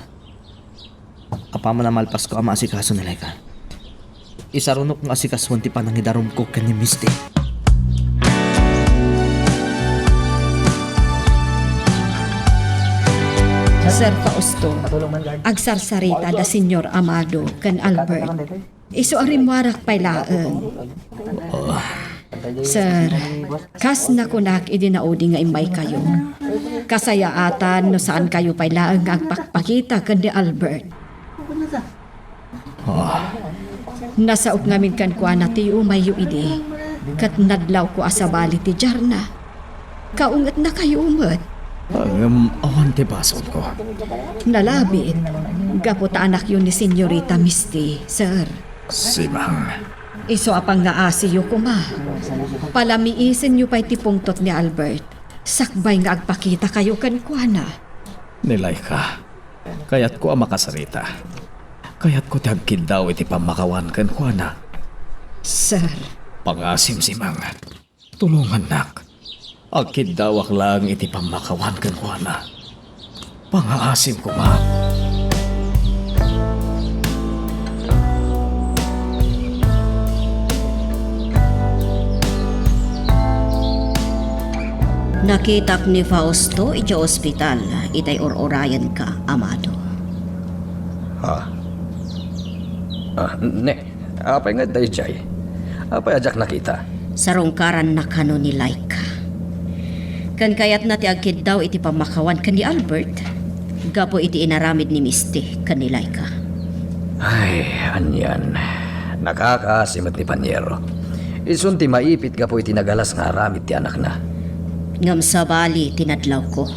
Apaman a malpasko a maasikaso ni Laika, isarunok nga asikasuen ti panangidarumko ken ni Misty. Sir Fausto, agsarsarita da Señor Amado ken Albert. Isu a rimmuarak pay laeng. Oh. Sir, kas nakunak idi naudi nga immaykayo, kasayaatan no saankayo pay laeng nga agpakpakita ken ni Albert. Ah. Nasaok ngamin kenkuana ti umayyo idi, ket nadlawko a sabali ti diarna. Kaungetnakayo met. Ngem awan ti basolko. Nalabit, gapu ta anakyo ni Senyorita Misty, sir. Simang. Isu a pangngaasiyo koma. Palamiisenyo pay ti pungtot ni Albert, sakbay nga agpakitakayo kenkuana. Ni Laika, kayatko a makasarita. Kayatko ti agkiddaw iti pammakawan kenkuana. Sir. Pangaasim, Simang. Tulongannak. Agkiddawak laeng iti pammakawan kenkuana. Pangaasim koma. Nakitak ni Fausto idiay ospital, itay ur-urayenka, Amado. Ha? Ah, ne, apay nga adda idiay? Apay a diak nakita? Sarungkaranna kano ni Laika. Ken kayatna ti agkiddaw iti pammakawan ken ni Albert gapu iti inaramid ni Misty ken ni Laika. Ay, anian. Nakakaasi met ni Paniero. Isun ti maipit gapu iti nagalas nga aramid ti anakna. Ngem sabali ti nadlawko.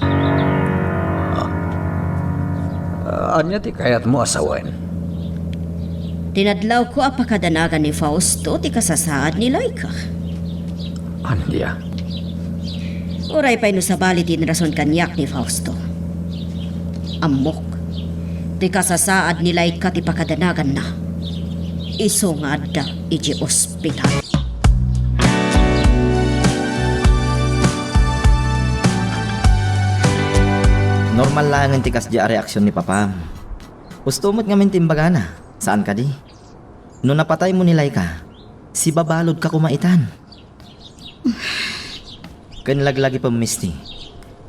Ah, ania ti kayatmo a sawen? Tinadlawko a pakadanagan ni Fausto ti kasasaad ni Laika. Ania? Uray pay no sabali ti inrason kaniak ni Fausto. Ammok, ti kasasaad ni Laika ti pakadanaganna. Isu nga adda idiay ospital. Normal laengen ti kasdi a reaksion ni Papam. Husto met ngamin ti imbagana, saan kadi? No napataymo ni Laika, sibabaludka koma itan. Ken laglagipem, Misty.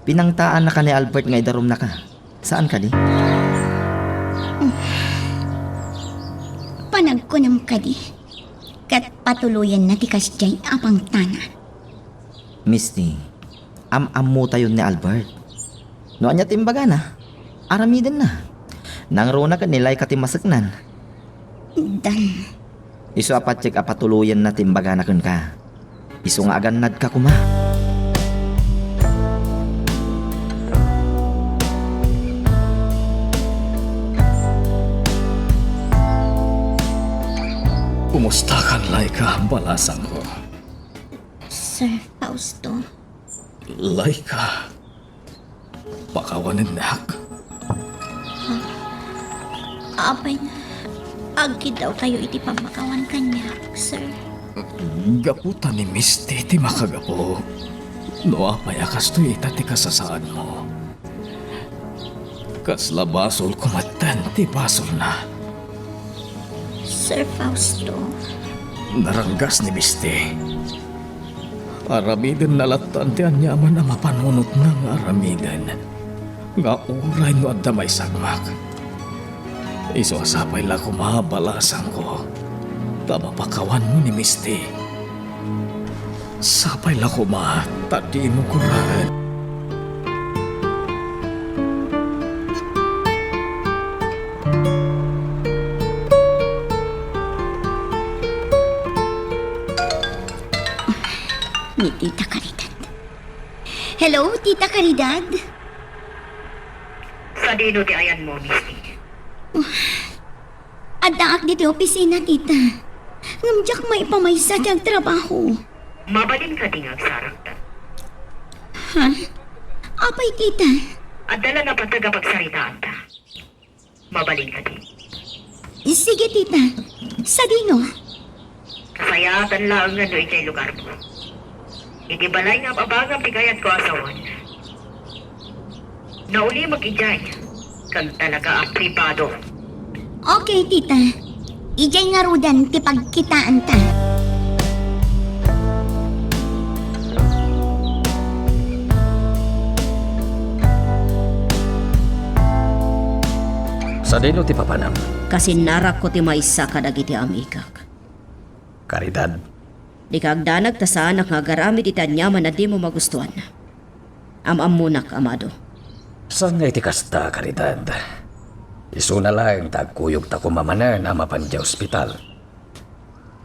Pinangtaannaka ni Albert nga idarumnaka, saan kadi? Panagkunam kadi, ket patuloyenna ti kasdiay a pangtanan. Misty, am-ammotayon ni Albert. No ania ti imbagana, aramidenna. Nangruna ket ni Laika ti maseknan. Dan. Isu a patiek a patuloyenna ti imbagana kenka. Isu nga agannadka koma. Kumusta kan, Laika, balasangko? Sir Fausto. Laika, pakawanennak. Apay, agkiddawtayo iti pammakawan kaniak, sir? Gapu ta ni Misty ti makagapu. No apay a kastoy ita ti kasasaadmo, kasla basolko metten ti basolna. Sir Fausto. Naranggas ni Misty. Aramidenna lattan ti aniaman a mapanunotna nga aramiden, nga uray no adda maisagmak. Isu a sapay la koma, balasangko, ta mapakawanmo ni Misty. Sapay la koma ta dimo guraen. Ni Tita Caridad. Hello, Tita Caridad? Sadino ti ayanmo, Misty? Addaak ditoy opisina, tita. Ngem diak maipamaysa ti agtrabaho. Mabalin kadi nga agsarakta? Ha? Apay, tita? Adda la napateg a pagsaritaanta. Mabalin kadi? Sige, tita. Sadino? Kasayaatan laengen no idiay lugarmo. Iti balay nga ab-abagam ti kayatko a sawen. Naulimek idiay, ken talaga a pribado. Okay, tita. Idiay ngaruden ti pagkitaanta. Sadino ti papanam? Kasinnarakko ti maysa kadagiti amigak. Caridad. Dika agdanag ta saanak nga agaramid iti aniaman a dimo magustuan. Am-ammonak, Amado. Saan nga iti kasta, Caridad? Isuna laeng ta agkuyogta koma manen a mapan idiay ospital.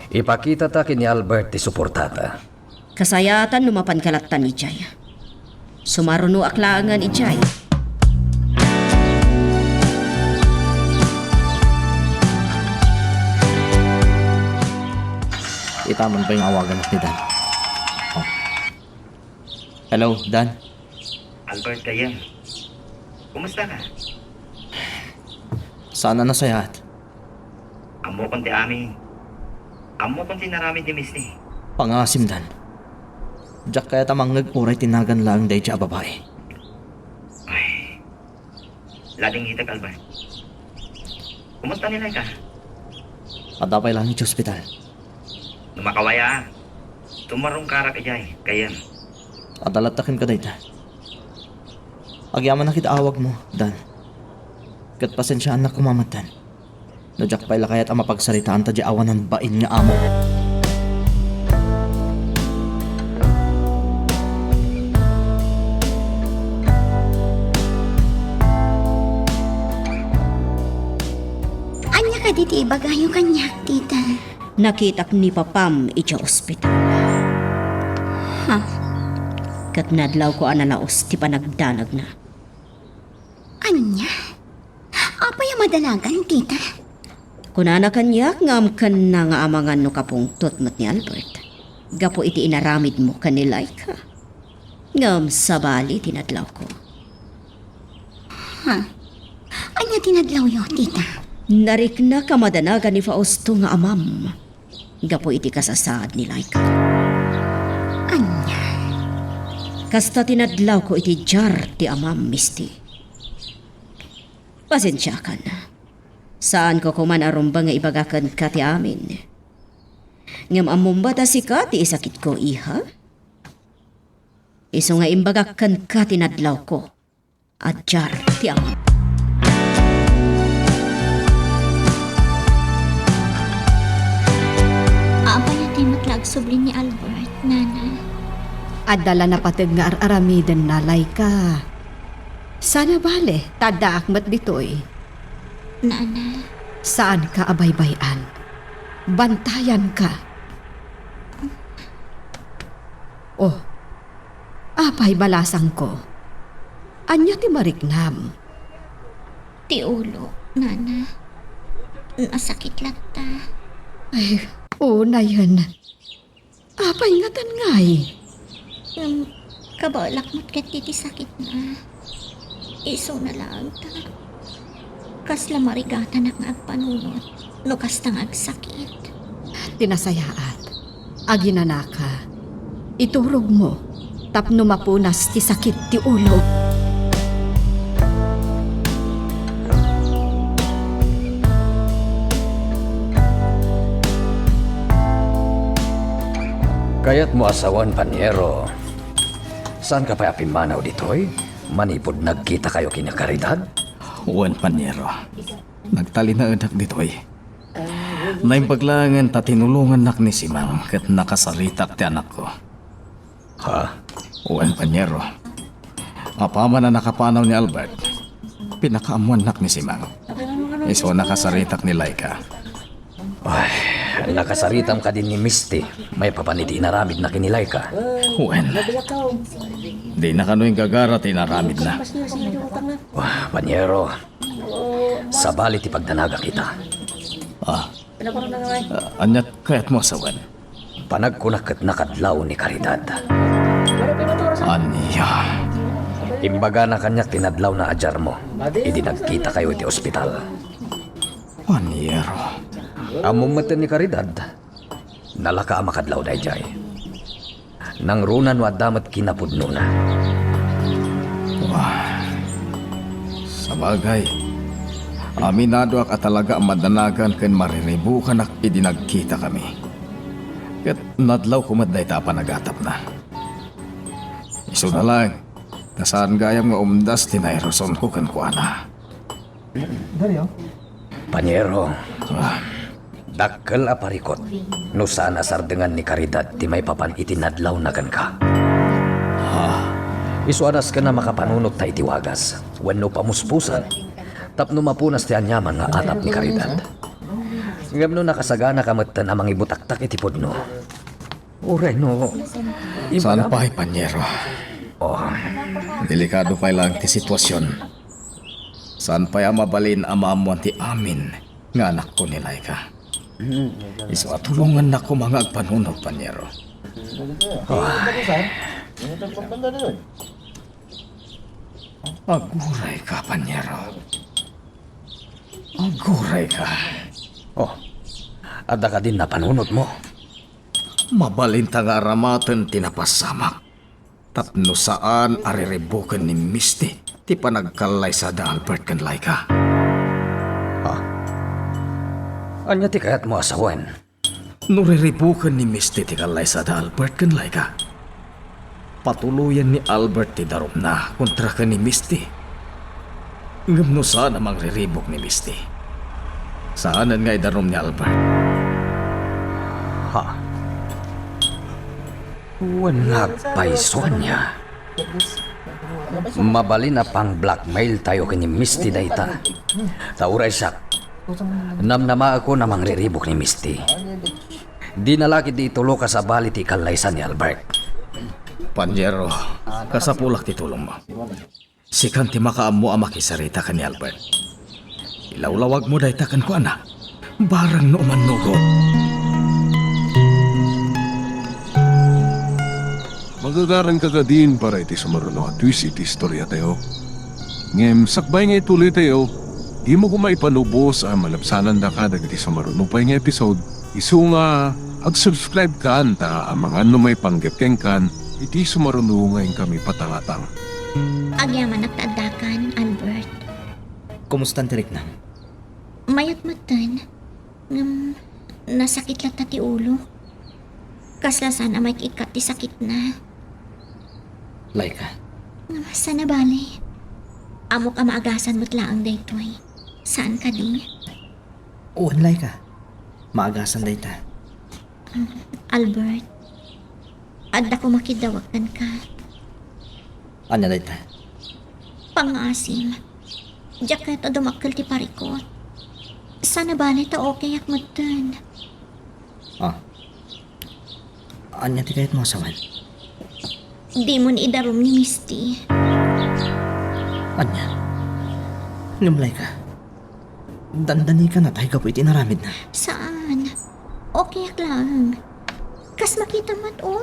Ipakitata ken ni Albert ti suportata. Kasayaatan no mapanka lattan idiay. Sumarunoak laengen idiay. Ita man pay nga awagan ni Dan. Oh. Hello, Dan. Albert, gayyem. Kumusta ka? Saan a nasayaat? Ammokon ti amin. Ammokon ti naramid ni Misty. Pangasim, Dan. Diak kayat a mangngeg uray ti nagan laeng daydiay a babai. Ay. Ladingitek, Albert. Kumusta ni Laika? Adda pay laeng iti ospital. No makawaya, sumarungkarak idiay, gayyem. Adda latta kenka dayta. Agyamanak iti awagmo, Dan. Ket pasensiaannak koma metten no diak pay la kayat a mapagsaritaanta diay awanan bain nga amo. Ania kadi ti ibagayo kaniak, tita? Nakitak ni papam idiay ospital. Ha? Ket nadlawko a nalaos ti panagdanagna. Ania? Apay a madanagan, tita? Kunana kaniak nga amkenna nga amangan no kapungtot met ni Albert gapu iti inaramidmo ken ni Laika. Ngem sabali ti nadlawko. Ha? Ania ti nadlawyo, tita? Nariknak a madanagan ni Fausto nga amam gapu iti kasasaad ni Laika. Ania? Kasta ti nadlawko iti diar ti amam, Misty. Pasensiakan. Saanko koman a rumbeng nga ibaga kenka ti amin. Ngem ammom ba ta sika ti isakitko, iha? Isu nga imbagak kenka ti nadlawko a diar ti amam. Apay a ti met la agsubli ni Albert, nana? Adda la napateg nga ar-aramiden, Laika. Saan a bale, ta addaak met ditoy. Nana. Saanka a baybay-an. Bantayanka. Oh, apay, balasangko? Ania ti mariknam? Ti ulo, nana. Nasakit latta. Ay, Unayen. Apay ngatan ngay? Ngem kabaelak met ket ti sakitna. Isuna laeng ta kasla marigatanak nga agpanunot no kasta nga agsakit. Ti nasayaat, aginanaka, iturogmo tapno mapunas ti sakit ti ulo. Kayatmo a sawen, Paniero. Saanka pay a pimmanaw ditoy manipud nagkitakayo ken ni Caridad? Wen, Paniero. Nagtalinaedak ditoy. Naimbag laengen ta tinulongannak ni Simang ket nakasaritak ti anakko. Ha? Wen, Paniero. Apaman a nakapanaw ni Albert, pinakaammoannak ni Simang. Isu a nakasaritak ni Laika. Ay, nakasaritam kadi ni Misty maipapan iti inaramidna ken ni Laika? Wen. Dina kano inggagara ti inaramidna. Wah, Paniero. Sabali ti pagdanagak ita. Ah. Ah, ania ti kayatmo a sawen? Panagkunak ket nakadlaw ni Caridad. Ania? Imbagana kaniak ti nadlawna a diyarmo idi nagkitakayo iti ospital. Paniero. Ammom metten ni Caridad. Nalaka a makadlaw daydiay. Nangruna no adda met kinapudnona. Wah, sabagay, aminadoak a talaga a madanagan ken mariribukanak idi nagkitakami. Ket nadlawko met dayta a panagatapna. Isuna laeng, ta saan gayam nga umdas ti nairusonko kenkuana. Paniero, dakkel a parikut no saan a sardengan ni Caridad ti maipapan iti nadlawna kenka. Ah, isu a nasken a makapanunot ta iti wagas wenno pamuspusan tapno mapunas ti aniaman nga atap ni Caridad. Ngem no nakasaganaka metten a mangibutaktak iti pudno, uray no, saan ibaga- pay, Paniero. Oh. Delikado pay laeng ti situasion. Saan pay a mabalin a maammoan ti amin nga anakko ni Laika. Isu a tulongannak koma nga agpanunot, Paniero. Ah. Agurayka, Paniero. Agurayka. Oh, adda kadin napanunotmo? Mabalinta nga aramaten ti napasamak. Tapno saan a riribuken ni Misty ti panagkallaysa da Albert ken Laika. Ha? Ania ti kayatmo a sawen? No riribuken ni Misty ti kallaysa da Albert ken Laika, patuloyen ni Albert ti darumna kontra ken ni Misty. Ngem no saan a mangriribuk ni Misty, saanen nga idarum ni Albert. Ha? Wen nga agpaysuanna. Mabalin a pang-blackmail tayo ken ni Misty dayta. Ta uray siak, namnamaekon a mangriribuk ni Misty. Dina la ketdi ituloka sabali ti ikallaysa ni Albert. Paniero, kasapulak ti tulongmo. Sikan ti makaammo a makisarita ken ni Albert. Ilawlawagmo dayta kenkuana. Barang no umannugot. Magagaranka kadin para iti sumaruno a twist iti istoriatayo. Ngem sakbay nga ituloytayo, dimo koma ipanubos a malabsanandaka dagiti sumaruno pay nga episode. Isu nga, ag-subscribe kan ta amangan no maipanggep kenkan iti sumaruno nga inkami patangatang. Agyamanak ta addakan, Albert. Kumustan ti riknam? Mayat metten. Ngem, nasakit latta ti ulo. Kasla saan a maik-ikkat ti sakitna. Laika. Ngem, saan a bale. Ammok a maagasan met laeng daytoy. Saan kadi? Wen, Laika. Maagasan dayta. Albert, adda koma kiddawag kenka. Ania dayta? Pangngaasim. Diak kayat a dumakkel ti parikut. Saan a bale ta okayak metten. Ah. Ania ti kayatmo a sawen? Dimon idarum ni Misty. Ania? Ngem, Laika, dandanikan a tay gapu iti inaramidna. Saan? Okayak laeng. Kas makita met, o.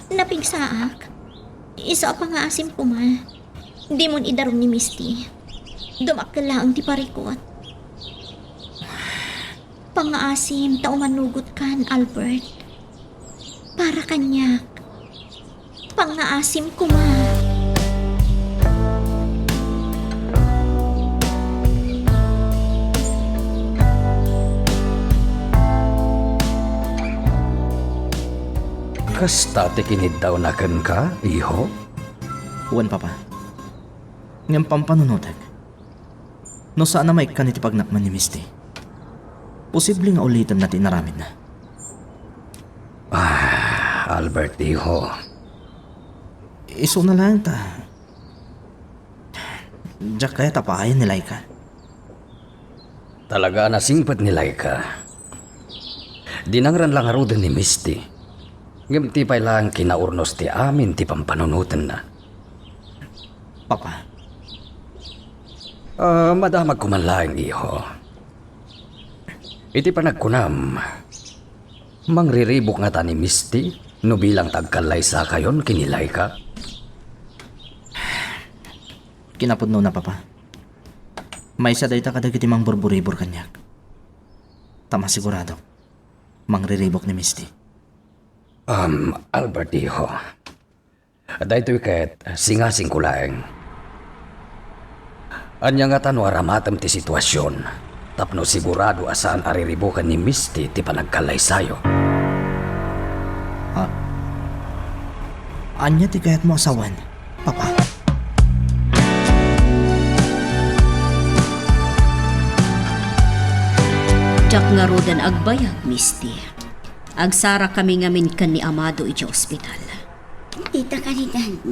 Napigsaak. Isu a pangaasim koma. Dimon idarum ni Misty. Dumakkel laeng ti parikut. Pangaasim ta umanugotkan, Albert. Para kaniak. Pangaasim koma. Kasta ti kiniddawna kenka, iho? Wen, Papa. Ngem pampanunotek. No saan a maikkan iti pagnakman ni Misty, posible nga ulitenna ti inaramidna. Ah, Albert, iho. Isuna laeng ta diak kayat a paayen ni Laika. Talaga a nasingpet ni Laika. Dinangran la ngaruden ni Misty. Ngem ti pay laeng kinaurnos ti amin ti pampanunotenna. Papa. Ah, madamagko man laeng, iho. Iti panagkunam, mangriribuk ngata ni Misty no bilang ta agkallaysakayon ken ni Laika? Kinapudnona, Papa. Maysa dayta kadagiti mangburburibur kaniak. Ta masiguradok, mangriribuk ni Misty. Um, Albert, iho. Daytoy ket singasingko laeng. Ania ngata no aramatem ti situasion tapno sigurado a saan a riribuken ni Misty ti panagkallaysayo? Ah, ania ti kayatmo a sawen, Papa? Diak ngaruden agbayag, Misty. Agsarakami ngamin ken ni Amado idiay ospital. Tita Caridad.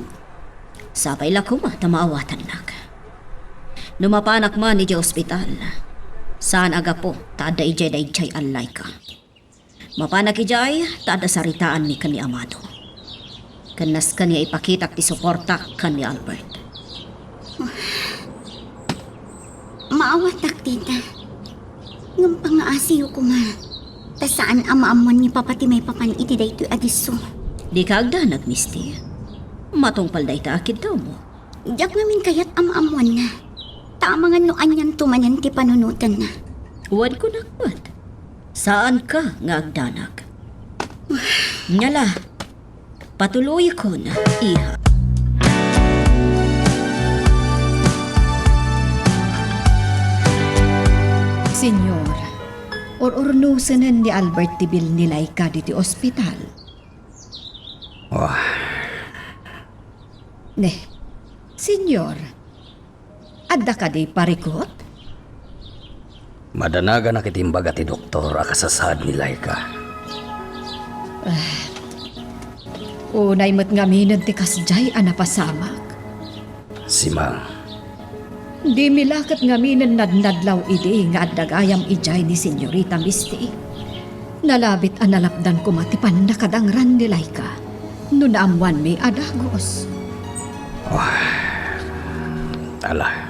Sapay la koma ta maawatannak. No mapanak man idiay ospital, saan a gapu ta adda idiay daydiay a Laika. Mapanak idiay ta adda saritaanmi ken ni Amado. Ken nasken nga ipakitak ti suportak ken ni Albert. Maawatak, tita. Ngem pangaasiyo koma. Ta saan a maammuan ni Papa ti maipapan iti daytoy a disso. Dika agdanag, Misty. Matungpal dayta a kiddawmo. Diak ngamin kayat a maammuanna. Ta amangan no anianto manen ti panunotenna. Wen kunak met, saanka nga agdanag. Ngala, patuloyakon, iha. Señor, ur-urnosenen ni Albert ti bill ni Laika ditoy ospital. Wah. Ne, Señor, adda kadi parikut? Madanaganak iti imbaga ti doktor a kasasaad ni Laika. Ah, unay met ngaminen ti kasdiay a napasamak. Simang. Dimi la ket ngaminen nadnadlaw idi nga adda gayam idiay ni Señorita Misty. Nalabit a nalapdan koma ti pannakadangran ni Laika no naammuanmi a dagus. Oh, ala.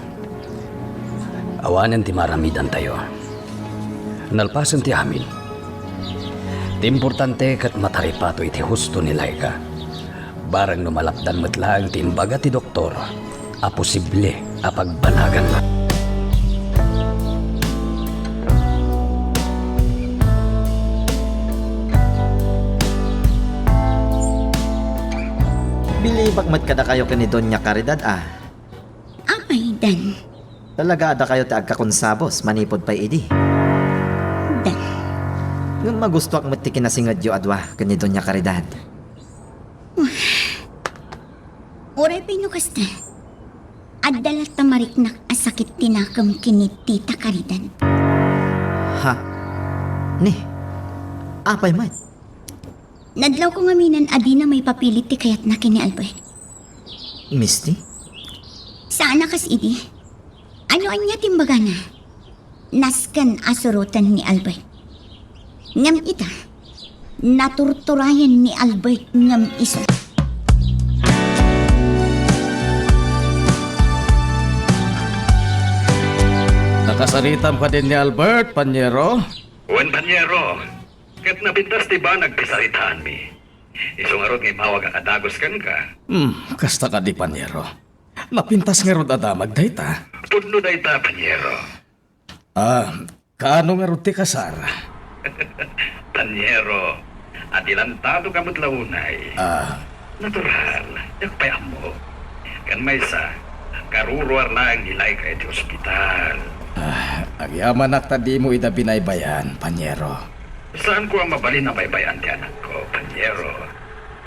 Awanen ti maaramidantayo. Nalpasen ti amin, ti importante ket mataripato iti husto ni Laika. Bareng no malapdan met laeng ti imbaga ti doktor a posible a pagbanaganna. Bilibak met kadakayo ken ni Doña Caridad, a. Apay, Dan? Talaga a dakayo ti agkakonsabos manipud pay idi. Dan. Ngem magustoak met ti kinasingedyo a dua ken ni Doña Caridad. Uray pay no kasta, adda latta mariknak a sakit ti nakem ken ni Tita Caridad. Ha? Ni, apay met? Nadlawko ngaminen a dina maipapilit ti kayatna ken ni Albert. Misty? Saan a kas idi. Ano ania ti imbagana? Nasken a suroten ni Albert. Ngem ita, naturturayen ni Albert ngem isu. Nakasaritam kadin ni Albert, Panyero? Wen, Panyero. Ket napintas ti banag ti saritaanmi. Isu ngarud nga immawag a kadagos kenka. Hmm, kasta kadi, panyero. Napintas ngarud a damag dayta? Pudno dayta, panyero. Ah, kaano ngarud ti kasar? Panyero, adilantado ka met la unay. Ah. Natural, diak pay ammo. Ken maysa, karuruar laeng ni Laika iti ospital. Ah, agyamanak ta dimo ida binaybayan, panyero. Saanko a mabalin a baybayan ti anakko, panyero.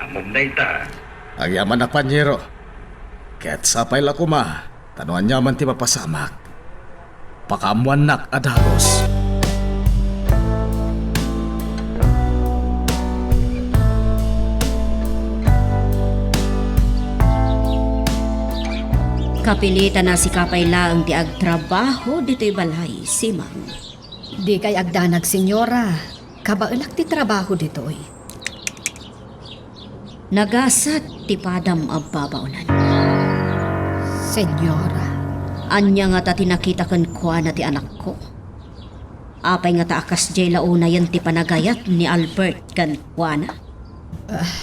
Ammom dayta. Agyamanak, panyero. Ket sapay la koma, ta no aniaman ti mapasamak, pakaammoannak a dagus. Kapilitan a sika pay laeng ti agtrabaho ditoy balay, Simang. Dikay agdanag, Senyora. Kabaelak ti trabaho ditoy. Nagasat ti padam a babaonan. Senyora. Ania ngata ti nakita kenkuana ti anakko? Apay ngata a kasdiay la unayen ti panagayat ni Albert kenkuana? Ah,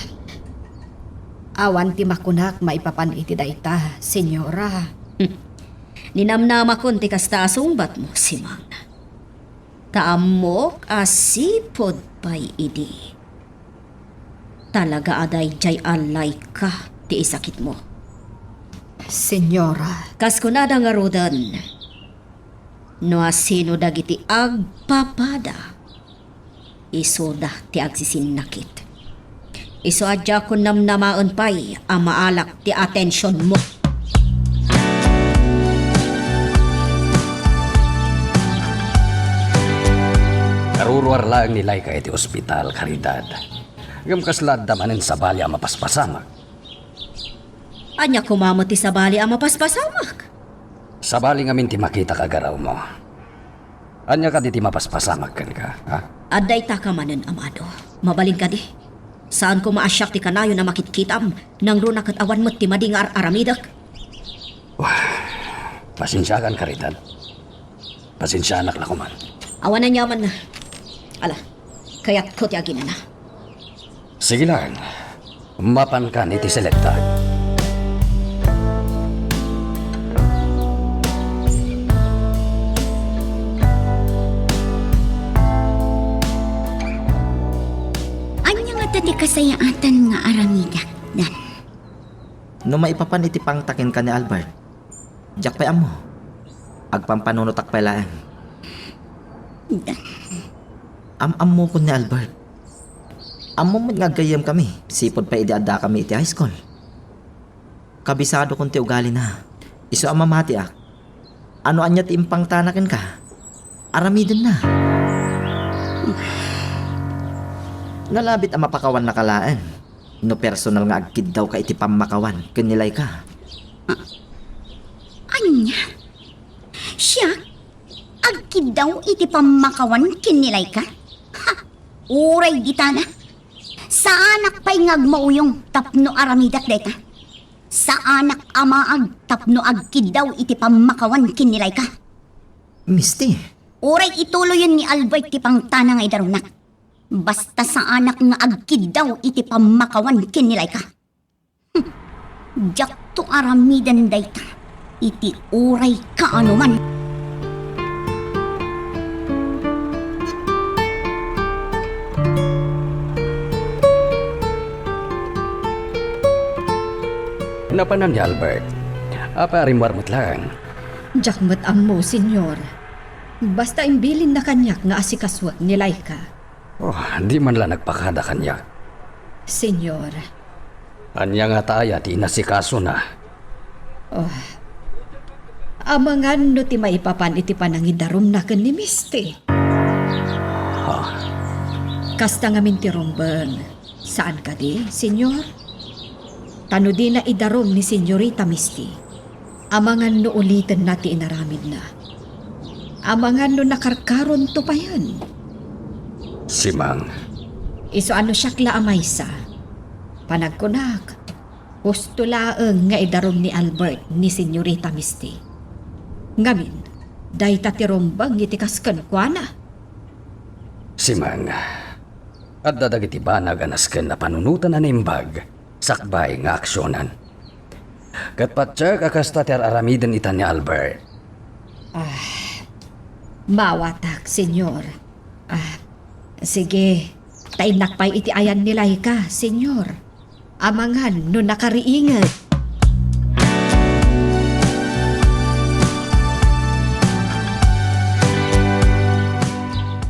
awan ti makunak maipapan iti dayta, Senyora. Ninamnamakon ti kasta a sungbatmo, Simang. Ta ammok a sipud pay idi. Talaga a daydiay a Laika ti isakitmo. Senyora. Kas kunada ngaruden, no asino dagiti agpapada, isuda ti agsisinnakit. Isu a diakon namnamaen pay a maalak ti atensionmo. Karuruar laeng ni Laika iti ospital, Caridad. Ngem kasla adda manen sabali a mapaspasamak. Ania koma met ti sabali a mapaspasamak? Sabali ngamin ti makitak a garawmo. Ania kadi ti mapaspasamak kenka, ha? Adda itaka manen, amado. Mabalin kadi? Saan koma a siak ti kanayon a makitkitam, nangruna ket awan met ti madi nga ar-aramidek. Wah, pasensiakan, Caridad. Pasensianak la koman. Awan aniamanna. Ala, kayatko ti aginana. Sige laeng, mapankan iti selekta. Ania ngata ti kasayaatan nga aramidek, Dan? No maipapan iti pangta kenka ni Albert, diak pay ammo. Agpampanunotak pay laeng. Dan. Am-ammokon ni Albert. Ammom met nga aggayyemkami, sipud pay idi addakami iti high school. Kabisadokon ti ugalina. Isu a mamatiak, a no ania ti impangtana kenka, aramidenna. Nalabit a mapakawannaka laeng no personal nga agkiddawka iti pammakawan ken ni Laika. A-, ania? Siak? Agkiddaw iti pammakawan ken ni Laika? Ha! Uray ditana. Saanak pay nga agmauyong tapno aramidak dayta. Saanak a maag tapno agkiddaw iti pammakawan ken ni Laika. Misti. Uray ituloyen ni Albert ti pangtana nga idarumnak. Basta saanak nga agkiddaw iti pammakawan ken ni Laika. Hmm. Diakto aramiden dayta iti uray kaanoman. Napanan ni Albert. Apay a rimmuar met laeng? Diak met ammo, Senyor. Basta imbilinna kaniak nga asikasuek ni Laika. Oh, di man la nagpakada kaniak. Senyor. Ania ngata aya ti inasikasona? Oh. Amangan no ti maipapan iti panangidarumna ken ni Misti. Ha? Kasta ngamin ti rumbeng. Saan kadi, Senyor? Ta no dina idarum ni Senyorita Misti, amangan no ulitenna ti inaramidna. Amangan no nakarkaronto payen. Simang. Isu a no siak la a maysa, panagkunak, husto laeng nga idarum ni Albert ni Senyorita Misti. Ngamin, dayta ti rumbeng iti kas kenkuana. Simang. Adda dagiti banag a nasken a panunoten a naimbag, sakbay nga aksionan. Ket patiek a kasta ti ar-aramiden ita ni Albert. Ah, mawatak, Senyor. Ah, sige, ta innak pay iti ayan ni Laika, Senyor. Amangan no nakariinget.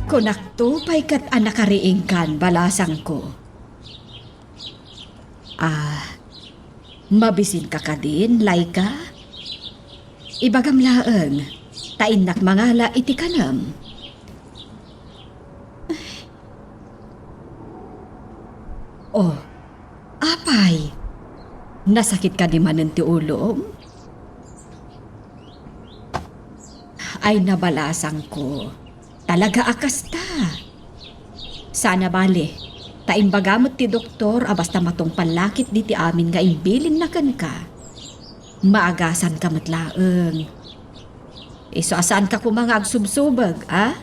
Kunakto pay ket a nakariingkan, balasangko. Ah, mabisinka kadin, Laika? Ibagam laeng, ta innak mangala iti kanem. Oh, apay, nasakit kadi manen ti ulom? Ay, nabalasangko. Talaga a kasta. Sana bale, ta imbaga met ti doktor a basta matungpal la ketdi ti amin nga imbilinna kenka, maagasanka met laeng. Isu a saanka koma nga agsubsubeg, a?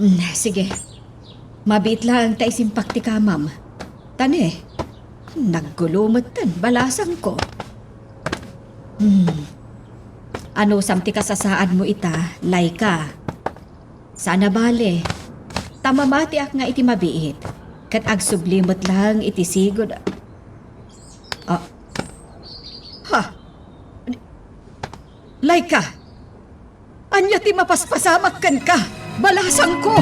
Hmm, sige. Mabiit laeng ta isimpak ti kamam. Ta ne, naggulo metten, balasangko. Hmm. Anusam ti kasasaadmo ita, Laika? Sana bale, ta mamatiak nga iti mabiit, ket agsubli met laeng iti sigud. Ah. Ha? Laika! Ania ti mapaspasamak kenka, balasangko?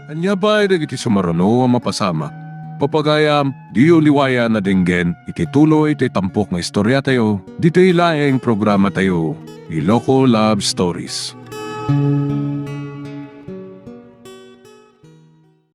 Ania pay dagiti sumaruno a mapasamak? Papagayam, diyo liwayan a denggen iti tuloy ti tampok nga istoriatayo, ditoy laeng programatayo, Iloko Love Stories.